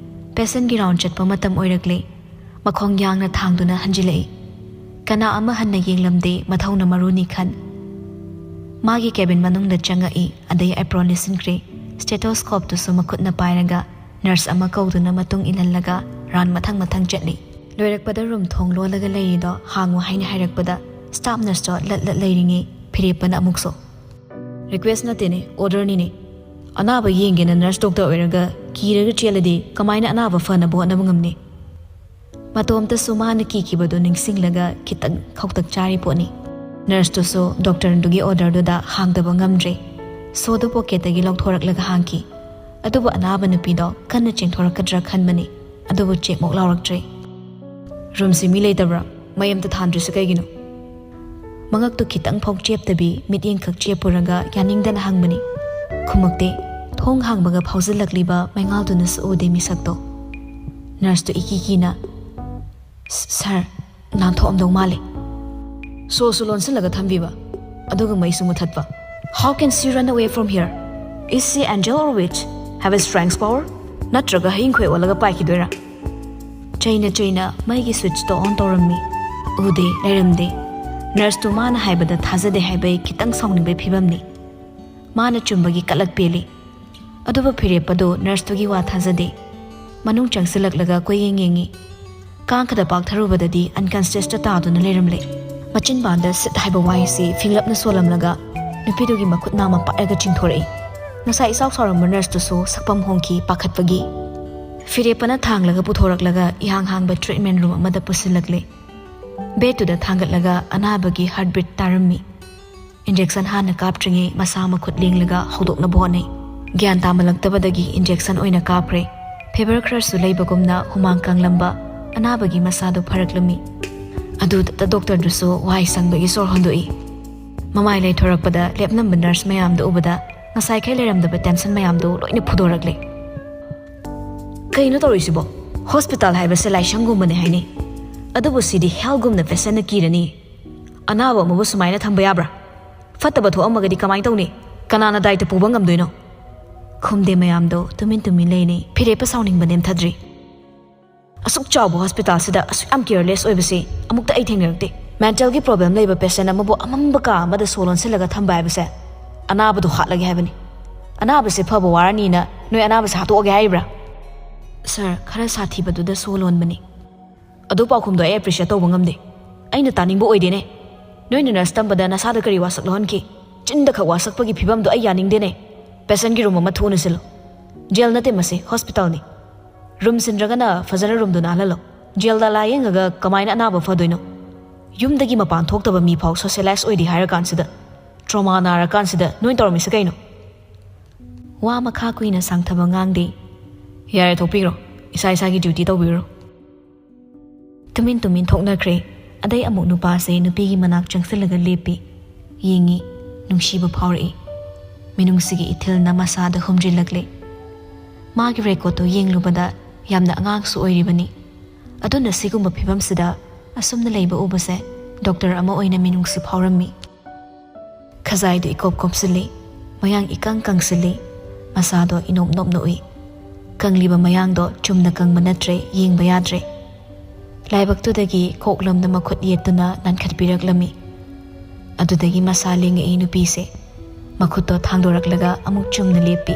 ꯄꯦꯁꯦꯟꯒꯤ ꯔꯥꯎꯟ ꯆꯠꯄ ꯃꯇꯝ ꯑꯣꯏꯔꯛꯂꯦ꯫ ꯃꯈꯣꯡ ꯌꯥꯡꯅ ꯊꯥꯡꯗꯨꯅ ꯍꯟꯖꯤꯜꯂꯛꯏ꯫ ꯀꯅꯥ ꯑꯃ ꯍꯟꯅ ꯌꯦꯡꯂꯝꯗꯦ, ꯃꯊꯧꯅ ꯃꯔꯨꯅꯤ ꯈꯟ꯫ ꯃꯥꯒꯤ ꯀꯦꯕꯤꯟ ꯃꯅꯨꯡꯗ ꯆꯪꯉꯛꯏ, ꯑꯗꯩ ꯑꯦꯄ꯭ꯔꯣꯟ ꯂꯤꯠꯁꯤꯟꯈ꯭ꯔꯦ꯫ ꯁ꯭ꯇꯦꯊꯣꯁꯀꯣꯞꯇꯨꯁꯨ ꯃꯈꯨꯠꯅ ꯄꯥꯏꯔꯒ ꯅꯔꯁ ꯑꯃ ꯀꯧꯗꯨꯅ ꯃꯇꯨꯡ ꯏꯜꯍꯜꯂꯒ ꯔꯥꯎꯟ ꯃꯊꯪ ꯃꯊꯪ ꯆꯠꯂꯤ꯫ ꯂꯣꯏꯔꯛꯄꯗ ꯔꯨꯝ ꯊꯣꯡ ꯂꯣꯜꯂꯒ ꯂꯩꯔꯤꯗꯣ ꯍꯥꯡꯉꯨ ꯍꯥꯏꯅ ꯍꯥꯏꯔꯛꯄꯗ ꯁ꯭ꯇꯥꯐ ꯅꯔꯁꯇꯣ ꯂꯠ ꯂꯠ ꯂꯩꯔꯤꯉꯩ ꯐꯤꯔꯦꯞꯄꯅ ꯑꯃꯨꯛꯁꯨ, Request ꯅꯠꯇꯦꯅꯦ, orderꯅꯤꯅꯦ꯫ ꯑꯅꯥꯕ ꯌꯦꯡꯒꯦꯅ nurse doctor ꯑꯣꯏꯔꯒ ꯀꯤꯔꯒ ꯆꯦꯜꯂꯗꯤ ꯀꯃꯥꯏꯅ ꯑꯅꯥꯕ ꯐꯅꯕ ꯍꯣꯠꯅꯕ ꯉꯝꯅꯤ? ꯃꯇꯣꯝꯇꯁꯨ ꯃꯥꯅ ꯀꯤꯈꯤꯕꯗꯨ ꯅꯤꯡꯁꯤꯡꯂꯒ ꯈꯤꯇꯪ ꯈꯧꯇꯛ ꯆꯥꯔꯤ ꯄꯣꯠꯅꯤ꯫ Nurseꯇꯨꯁꯨ doctorꯗꯨꯒꯤ orderꯗꯨꯗ ꯍꯥꯡꯗꯕ ꯉꯝꯗ꯭ꯔꯦ꯫ ꯁꯣꯗꯨ pocketꯇꯒꯤ ꯂꯧꯊꯣꯔꯛꯂꯒ ꯍꯥꯡꯈꯤ꯫ ꯑꯗꯨꯕꯨ ꯑꯅꯥꯕ ꯅꯨꯄꯤꯗꯣ ꯀꯟꯅ ꯆꯦꯟꯊꯣꯔꯛꯀꯗ꯭ꯔꯥ ꯈꯟꯕꯅꯤ, ꯑꯗꯨꯕꯨ ꯆꯦꯛꯃꯨꯛ ꯂꯥꯎꯔꯛꯇ꯭ꯔꯦ꯫ Roomꯁꯤ ꯃꯤ ꯂꯩꯇꯕ꯭ꯔꯥ? ꯃꯩ ꯑꯝꯇ ꯊꯥꯟꯗ꯭ꯔꯤꯁꯤ ꯀꯩꯒꯤꯅꯣ? ꯃꯉꯛꯇꯨ ꯈꯤꯇꯪ ꯐꯥꯎ ꯆꯦꯞꯇꯕꯤ ꯃꯤꯠꯌꯦꯡꯈꯛ ꯆꯦꯞꯄꯨꯔꯒ ꯌꯥꯅꯤꯡꯗꯅ ꯍꯪꯕꯅꯤ꯫ ꯈꯨꯝꯃꯛꯇꯦ꯫ ꯊꯣꯡ ꯍꯥꯡꯕꯒ ꯐꯥꯎꯖꯤꯜꯂꯛꯂꯤꯕ ꯃꯩꯉꯥꯜꯗꯨꯅꯁꯨ ꯎꯗꯦ ꯃꯤꯁꯛꯇꯣ꯫ Nurseꯇꯨ ꯏꯀꯤ ꯀꯤꯅ, "ꯁ-, sir, ꯅꯥꯟꯊꯣꯛꯑꯝꯗꯧ ꯃꯥꯜꯂꯦ꯫ ꯁꯣꯁꯨ ꯂꯣꯟꯁꯤꯜꯂꯒ ꯊꯝꯕꯤꯕ, ꯑꯗꯨꯒ ꯃꯩꯁꯨ ꯃꯨꯊꯠꯄ꯫ How can she run away from here? Is she angel or witch? Have a strength power? ꯅꯠꯇ꯭ꯔꯒ ꯍꯌꯤꯡ ꯈꯣꯏ ꯑꯣꯜꯂꯒ ꯄꯥꯏꯈꯤꯗꯣꯏꯔꯥ?" ꯆꯩꯅ ꯆꯩꯅ ꯃꯩꯒꯤ switchꯇꯣ on ꯇꯧꯔꯝꯃꯤ꯫ ꯎꯗꯦ, ꯂꯩꯔꯝꯗꯦ꯫ Nurseꯇꯨ ꯃꯥꯅ ꯍꯥꯏꯕꯗ ꯊꯥꯖꯗꯦ ꯍꯥꯏꯕꯩ ꯈꯤꯇꯪ ꯁꯥꯎꯅꯤꯡꯕꯩ ꯐꯤꯕꯝꯅꯤ꯫ ꯃꯥꯅ ꯆꯨꯝꯕꯒꯤ ꯀꯂꯛ ꯄꯦꯜꯂꯤ꯫ ꯑꯗꯨꯕꯨ ꯐꯤꯔꯦꯞꯄꯗꯨ nurseꯇꯨꯒꯤ ꯋꯥ ꯊꯥꯖꯗꯦ꯫ ꯃꯅꯨꯡ ꯆꯪꯁꯤꯜꯂꯛꯂꯒ ꯀꯣꯏꯌꯦꯡ ꯌꯦꯡꯉꯤ꯫ ꯀꯥꯡꯈꯗ ꯄꯥꯛꯊꯔꯨꯕꯗꯗꯤ unconsciousꯇ ꯇꯥꯗꯨꯅ ꯂꯩꯔꯝꯂꯦ꯫ ꯃꯆꯤꯟꯕꯥꯟꯗ ꯁꯤꯠ ꯍꯥꯏꯕ ꯋꯥꯍꯩꯁꯤ ꯐꯤꯡꯂꯞꯅ ꯁꯣꯜꯂꯝꯂꯒ ꯅꯨꯄꯤꯗꯨꯒꯤ ꯃꯈꯨꯠ ꯅꯥꯝꯃ ꯄꯥꯏꯔꯒ ꯆꯤꯡꯊꯣꯔꯛꯏ꯫ ꯉꯁꯥꯏ ꯏꯆꯥꯎ ꯆꯥꯎꯔꯝꯕ nurseꯇꯨꯁꯨ ꯁꯛꯐꯝ ꯍꯣꯡꯈꯤ ꯄꯥꯈꯠꯄꯒꯤ꯫ ꯐꯤꯔꯦꯞꯄꯅ ꯊꯥꯡꯂꯒ ꯄꯨꯊꯣꯔꯛꯂꯒ ꯏꯍꯥꯡ ꯍꯥꯡꯕ treatment room ꯑꯃꯗ ꯄꯨꯁꯤꯜꯂꯛꯂꯦ꯫ Bedꯇꯨꯗ ꯊꯥꯡꯒꯠꯂꯒ ꯑꯅꯥꯕꯒꯤ heartbeat ꯇꯥꯔꯝꯃꯤ꯫ Injection ꯍꯥꯟꯅ ꯀꯥꯞꯇ꯭ꯔꯤꯉꯩ ꯃꯁꯥ ꯃꯈꯨꯠ ꯂꯦꯡꯂꯒ ꯍꯧꯗꯣꯛꯅꯕ ꯍꯣꯠꯅꯩ꯫ ꯒ꯭ꯌꯥꯟ ꯇꯥꯃꯜꯂꯛꯇꯕꯗꯒꯤ injection ꯑꯣꯏꯅ ꯀꯥꯞꯈ꯭ꯔꯦ꯫ Fever ꯈꯔꯁꯨ ꯂꯩꯕꯒꯨꯝꯅ ꯍꯨꯃꯥꯡ ꯀꯪꯂꯝꯕ ꯑꯅꯥꯕꯒꯤ ꯃꯁꯥꯗꯨ ꯐꯔꯛꯂꯝꯃꯤ꯫ ꯑꯗꯨꯗꯇ doctorꯗꯨꯁꯨ ꯋꯥꯏ ꯁꯪꯕꯒꯤ ꯁꯣꯔ ꯍꯣꯟꯗꯣꯛꯏ꯫ ꯃꯃꯥꯏ ꯂꯩꯊꯣꯔꯛꯄꯗ ꯂꯦꯞꯂꯝꯕ nurse ꯃꯌꯥꯝꯗꯨ ꯎꯕꯗ ꯉꯁꯥꯏꯈꯩ ꯂꯩꯔꯝꯗꯕ tension ꯃꯌꯥꯝꯗꯨ ꯂꯣꯏꯅ ꯐꯨꯗꯣꯔꯛꯂꯦ꯫ "ꯀꯩꯅꯣ ꯇꯧꯔꯤꯁꯤꯕꯣ? Hospital ꯍꯥꯏꯕꯁꯦ ꯂꯥꯏꯁꯪꯒꯨꯝꯕꯅꯦ ꯍꯥꯏꯅꯤ, ꯑꯗꯨꯕꯨ ꯁꯤꯗꯤ hellꯒꯨꯝꯅ patientꯅ ꯀꯤꯔꯅꯤ꯫ ꯑꯅꯥꯕ ꯑꯃꯕꯨ ꯁꯨꯃꯥꯏꯅ ꯊꯝꯕ ꯌꯥꯕ꯭ꯔꯥ? ꯐꯠꯇꯕ ꯊꯣꯛꯑꯝꯃꯒꯗꯤ ꯀꯃꯥꯏꯅ ꯇꯧꯅꯤ? ꯀꯅꯥꯅ ꯗꯥꯏꯇ ꯄꯨꯕ ꯉꯝꯗꯣꯏꯅꯣ?" ꯈꯨꯝꯗꯦ ꯃꯌꯥꯝꯗꯣ ꯇꯨꯃꯤꯟ ꯇꯨꯃꯤꯟ ꯂꯩꯅꯩ꯫ ꯐꯤꯔꯦꯞꯄ ꯁꯥꯎꯅꯤꯡꯕ ꯅꯦꯝꯊꯗ꯭ꯔꯤ꯫ "ꯑꯁꯨꯛ ꯆꯥꯎꯕ hospitalꯁꯤꯗ ꯑꯁꯨꯛ ꯌꯥꯝ careless ꯑꯣꯏꯕꯁꯤ ꯑꯃꯨꯛꯇ ꯑꯩ ꯊꯦꯡꯅꯔꯛꯇꯦ꯫ Mentalꯒꯤ problem ꯂꯩꯕ patient ꯑꯃꯕꯨ ꯑꯃꯝꯕ ꯀꯥ ꯑꯃꯗ ꯁꯣ ꯂꯣꯟꯁꯤꯜꯂꯒ ꯊꯝꯕ ꯍꯥꯏꯕꯁꯦ ꯑꯅꯥꯕꯗꯨ ꯍꯥꯠꯂꯒꯦ ꯍꯥꯏꯕꯅꯤ꯫ ꯑꯅꯥꯕꯁꯦ ꯐꯕ ꯋꯥꯔꯅꯤꯅ ꯅꯣꯏ ꯑꯅꯥꯕꯁꯦ ꯍꯥꯠꯇꯣꯛꯑꯒꯦ ꯍꯥꯏꯔꯤꯕ꯭ꯔꯥ?" "Sir, ꯈꯔ ꯁꯥꯊꯤꯕꯗꯨꯗ ꯁꯣ ꯂꯣꯟꯕꯅꯤ꯫" "ꯑꯗꯨ ꯄꯥꯎꯈꯨꯝꯗꯣ ꯑꯩ appreciate ꯇꯧꯕ ꯉꯝꯗꯦ꯫ ꯑꯩꯅ ꯇꯥꯅꯤꯡꯕ ꯑꯣꯏꯗꯦꯅꯦ꯫ ꯅꯣꯏꯅ nurse ꯇꯝꯕꯗ ꯅꯁꯥꯗ ꯀꯔꯤ ꯋꯥꯁꯛ ꯂꯧꯍꯟꯈꯤ? ꯆꯤꯟꯗ ꯈꯛ ꯋꯥꯁꯛꯄꯒꯤ ꯐꯤꯕꯝꯗꯣ ꯑꯩ ꯌꯥꯅꯤꯡꯗꯦꯅꯦ꯫ ꯄꯦꯁꯦꯟꯒꯤ ꯔꯨꯝ ꯑꯃ ꯊꯨꯅ ꯁꯤꯜꯂꯨ꯫ ꯖꯦꯜ ꯅꯠꯇꯦ ꯃꯁꯤ, ꯍꯣꯁꯄꯤꯇꯥꯜꯅꯤ꯫ ꯔꯨꯝ ꯁꯤꯟꯗ꯭ꯔꯒꯅ ꯐꯖꯅ ꯔꯨꯝꯗꯨ ꯅꯥꯜꯍꯜꯂꯣ꯫ ꯖꯦꯜꯗ ꯂꯥꯌꯦꯡꯉꯒ ꯀꯃꯥꯏꯅ ꯑꯅꯥꯕ ꯐꯗꯣꯏꯅꯣ? ꯌꯨꯝꯗꯒꯤ ꯃꯄꯥꯟ ꯊꯣꯛꯇꯕ ꯃꯤ ꯐꯥꯎ ꯁꯣꯁꯤꯌꯦꯂꯥꯏꯁ ꯑꯣꯏꯗꯦ ꯍꯥꯏꯔꯀꯥꯟꯁꯤꯗ, ꯇ꯭ꯔꯣꯃꯥ ꯅꯥꯔꯀꯥꯟꯁꯤꯗ ꯅꯣꯏ ꯇꯧꯔꯝꯃꯤꯁꯦ ꯀꯩꯅꯣ? ꯋꯥ ꯃꯈꯥ ꯀꯨꯏꯅ ꯁꯥꯡꯊꯕ ꯉꯥꯡꯗꯦ꯫ ꯌꯥꯔꯦ, ꯊꯣꯛꯄꯤꯔꯣ꯫ ꯏꯁꯥ ꯏꯁꯥꯒꯤ ꯗ꯭ꯌꯨꯇꯤ ꯇꯧꯕꯤꯔꯣ꯫ ꯇꯨꯃꯤꯟ ꯇꯨꯃꯤꯟ ꯊꯣꯛꯅꯈ꯭ꯔꯦ꯫ ꯑꯗꯩ ꯑꯃꯨꯛ ꯅꯨꯄꯥꯁꯦ ꯅꯨꯄꯤꯒꯤ ꯃꯅꯥꯛ ꯆꯪꯁꯤꯜꯂꯒ ꯂꯦꯞꯄꯤ꯫ ꯌꯦꯡꯉꯤ꯫ ꯅꯨꯡꯁꯤꯕ ꯐꯥꯎꯔꯛꯏ꯫ ꯃꯤꯅꯨꯡꯁꯤꯒꯤ ꯏꯊꯤꯜꯅ ꯃꯁꯥꯗ ꯍꯨꯝꯖꯤꯜꯂꯛꯂꯦ꯫ ꯃꯥꯒꯤ ꯔꯦꯀꯣꯔꯠꯇꯨ ꯌꯦꯡꯂꯨꯕꯗ ꯌꯥꯝꯅ ꯑꯉꯥꯡꯁꯨ ꯑꯣꯏꯔꯤꯕꯅꯤ꯫ ꯑꯗꯨꯅ ꯁꯤꯒꯨꯝꯕ ꯐꯤꯕꯝꯁꯤꯗ ꯑꯁꯨꯝꯅ ꯂꯩꯕ ꯎꯕꯁꯦ ꯗꯣꯛꯇꯔ ꯑꯃ ꯑꯣꯏꯅ ꯃꯤꯅꯨꯡꯁꯤ ꯐꯥꯎꯔꯝꯃꯤ꯫ ꯈꯖꯥꯏꯗꯨ ꯏꯀꯣꯞ ꯀꯣꯞꯁꯤꯜꯂꯤ, ꯃꯌꯥꯡ ꯏꯀꯪ ꯀꯪꯁꯤꯜꯂꯤ, ꯃꯁꯥꯗꯣ ꯏꯅꯣꯞ ꯅꯣꯞꯅ ꯎꯏ꯫ ꯀꯪꯂꯤꯕ ꯃꯌꯥꯡꯗꯣ ꯆꯨꯝꯅ ꯀꯪꯕ ꯅꯠꯇ꯭ꯔꯦ, ꯌꯦꯡꯕ ꯌꯥꯗ꯭ꯔꯦ꯫ ꯂꯥꯏꯕꯛꯇꯨꯗꯒꯤ ꯀꯣꯛꯂꯣꯝꯗ ꯃꯈꯨꯠ ꯌꯦꯠꯇꯨꯅ ꯅꯥꯟꯈꯠꯄꯤꯔꯛꯂꯝꯃꯤ꯫ ꯑꯗꯨꯗꯒꯤ ꯃꯁꯥ ꯂꯦꯡꯉꯛꯏ ꯅꯨꯄꯤꯁꯦ꯫ ꯃꯈꯨꯠꯇꯣ ꯊꯥꯡꯗꯣꯔꯛꯂꯒ ꯑꯃꯨꯛ ꯆꯨꯝꯅ ꯂꯦꯞꯄꯤ꯫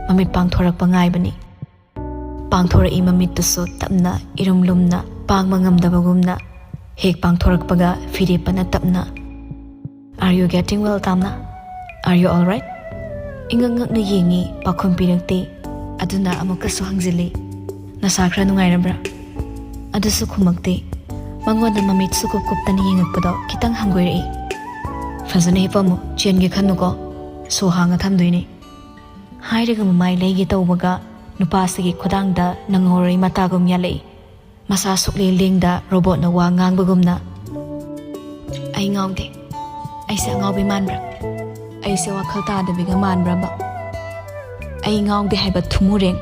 ꯃꯃꯤꯠ ꯄꯥꯡꯊꯣꯔꯛꯄ ꯉꯥꯏꯕꯅꯤ꯫ ꯄꯥꯡꯊꯣꯔꯛꯏ ꯃꯃꯤꯠꯇꯨꯁꯨ ꯇꯞꯅ, ꯏꯔꯨꯝ ꯂꯨꯝꯅ, ꯄꯥꯡꯕ ꯉꯝꯗꯕꯒꯨꯝꯅ꯫ ꯍꯦꯛ ꯄꯥꯡꯊꯣꯔꯛꯄꯒ ꯐꯤꯔꯦꯞꯄꯅ ꯇꯞꯅ, "Are you getting well, ꯇꯥꯝꯅ? Are you all right?" ꯏꯉꯛ ꯉꯛꯅ ꯌꯦꯡꯉꯤ, ꯄꯥꯎꯈꯨꯝ ꯄꯤꯔꯛꯇꯦ꯫ ꯑꯗꯨꯅ ꯑꯃꯨꯛꯀꯁꯨ ꯍꯪꯖꯤꯜꯂꯤ, "ꯅꯁꯥ ꯈꯔ ꯅꯨꯡꯉꯥꯏꯔꯕ꯭ꯔꯥ?" ꯑꯗꯨꯁꯨ ꯈꯨꯝꯃꯛꯇꯦ꯫ ꯃꯉꯣꯟꯗ ꯃꯃꯤꯠ ꯁꯨꯀꯨꯞ ꯀꯨꯞꯇꯅ ꯌꯦꯡꯉꯛꯄꯗꯣ ꯈꯤꯇꯪ ꯍꯪꯒꯣꯏꯔꯛꯏ꯫ "ꯐꯖꯅ ꯍꯤꯞꯄꯝꯃꯨ, ꯆꯦꯟꯒꯦ ꯈꯟꯅꯨꯀꯣ꯫ ꯁꯣ ꯍꯥꯡꯉ ꯊꯝꯗꯣꯏꯅꯦ꯫" ꯍꯥꯏꯔꯒ ꯃꯃꯥꯏ ꯂꯩꯒꯦ ꯇꯧꯕꯒ ꯅꯨꯄꯥꯁꯤꯒꯤ ꯈꯨꯗꯥꯡꯗ ꯅꯪꯍꯧꯔꯣꯏ ꯃꯇꯥꯒꯨꯝ ꯌꯥꯜꯂꯛꯏ꯫ ꯃꯁꯥ ꯁꯨꯛꯂꯦꯡ ꯂꯦꯡꯗ ꯔꯣꯕꯣꯠꯅ ꯋꯥ ꯉꯥꯡꯕꯒꯨꯝꯅ, "ꯑꯩ ꯉꯥꯎꯗꯦ꯫ ꯑꯩꯁꯦ ꯑꯉꯥꯎꯕꯤ ꯃꯥꯟꯕ꯭ꯔꯥ? ꯑꯩꯁꯦ ꯋꯥꯈꯜ ꯇꯥꯗꯕꯤꯒ ꯃꯥꯟꯕ꯭ꯔꯕ? ꯑꯩ ꯉꯥꯎꯗꯦ ꯍꯥꯏꯕ ꯊꯨꯝꯃꯨꯔꯦꯡ꯫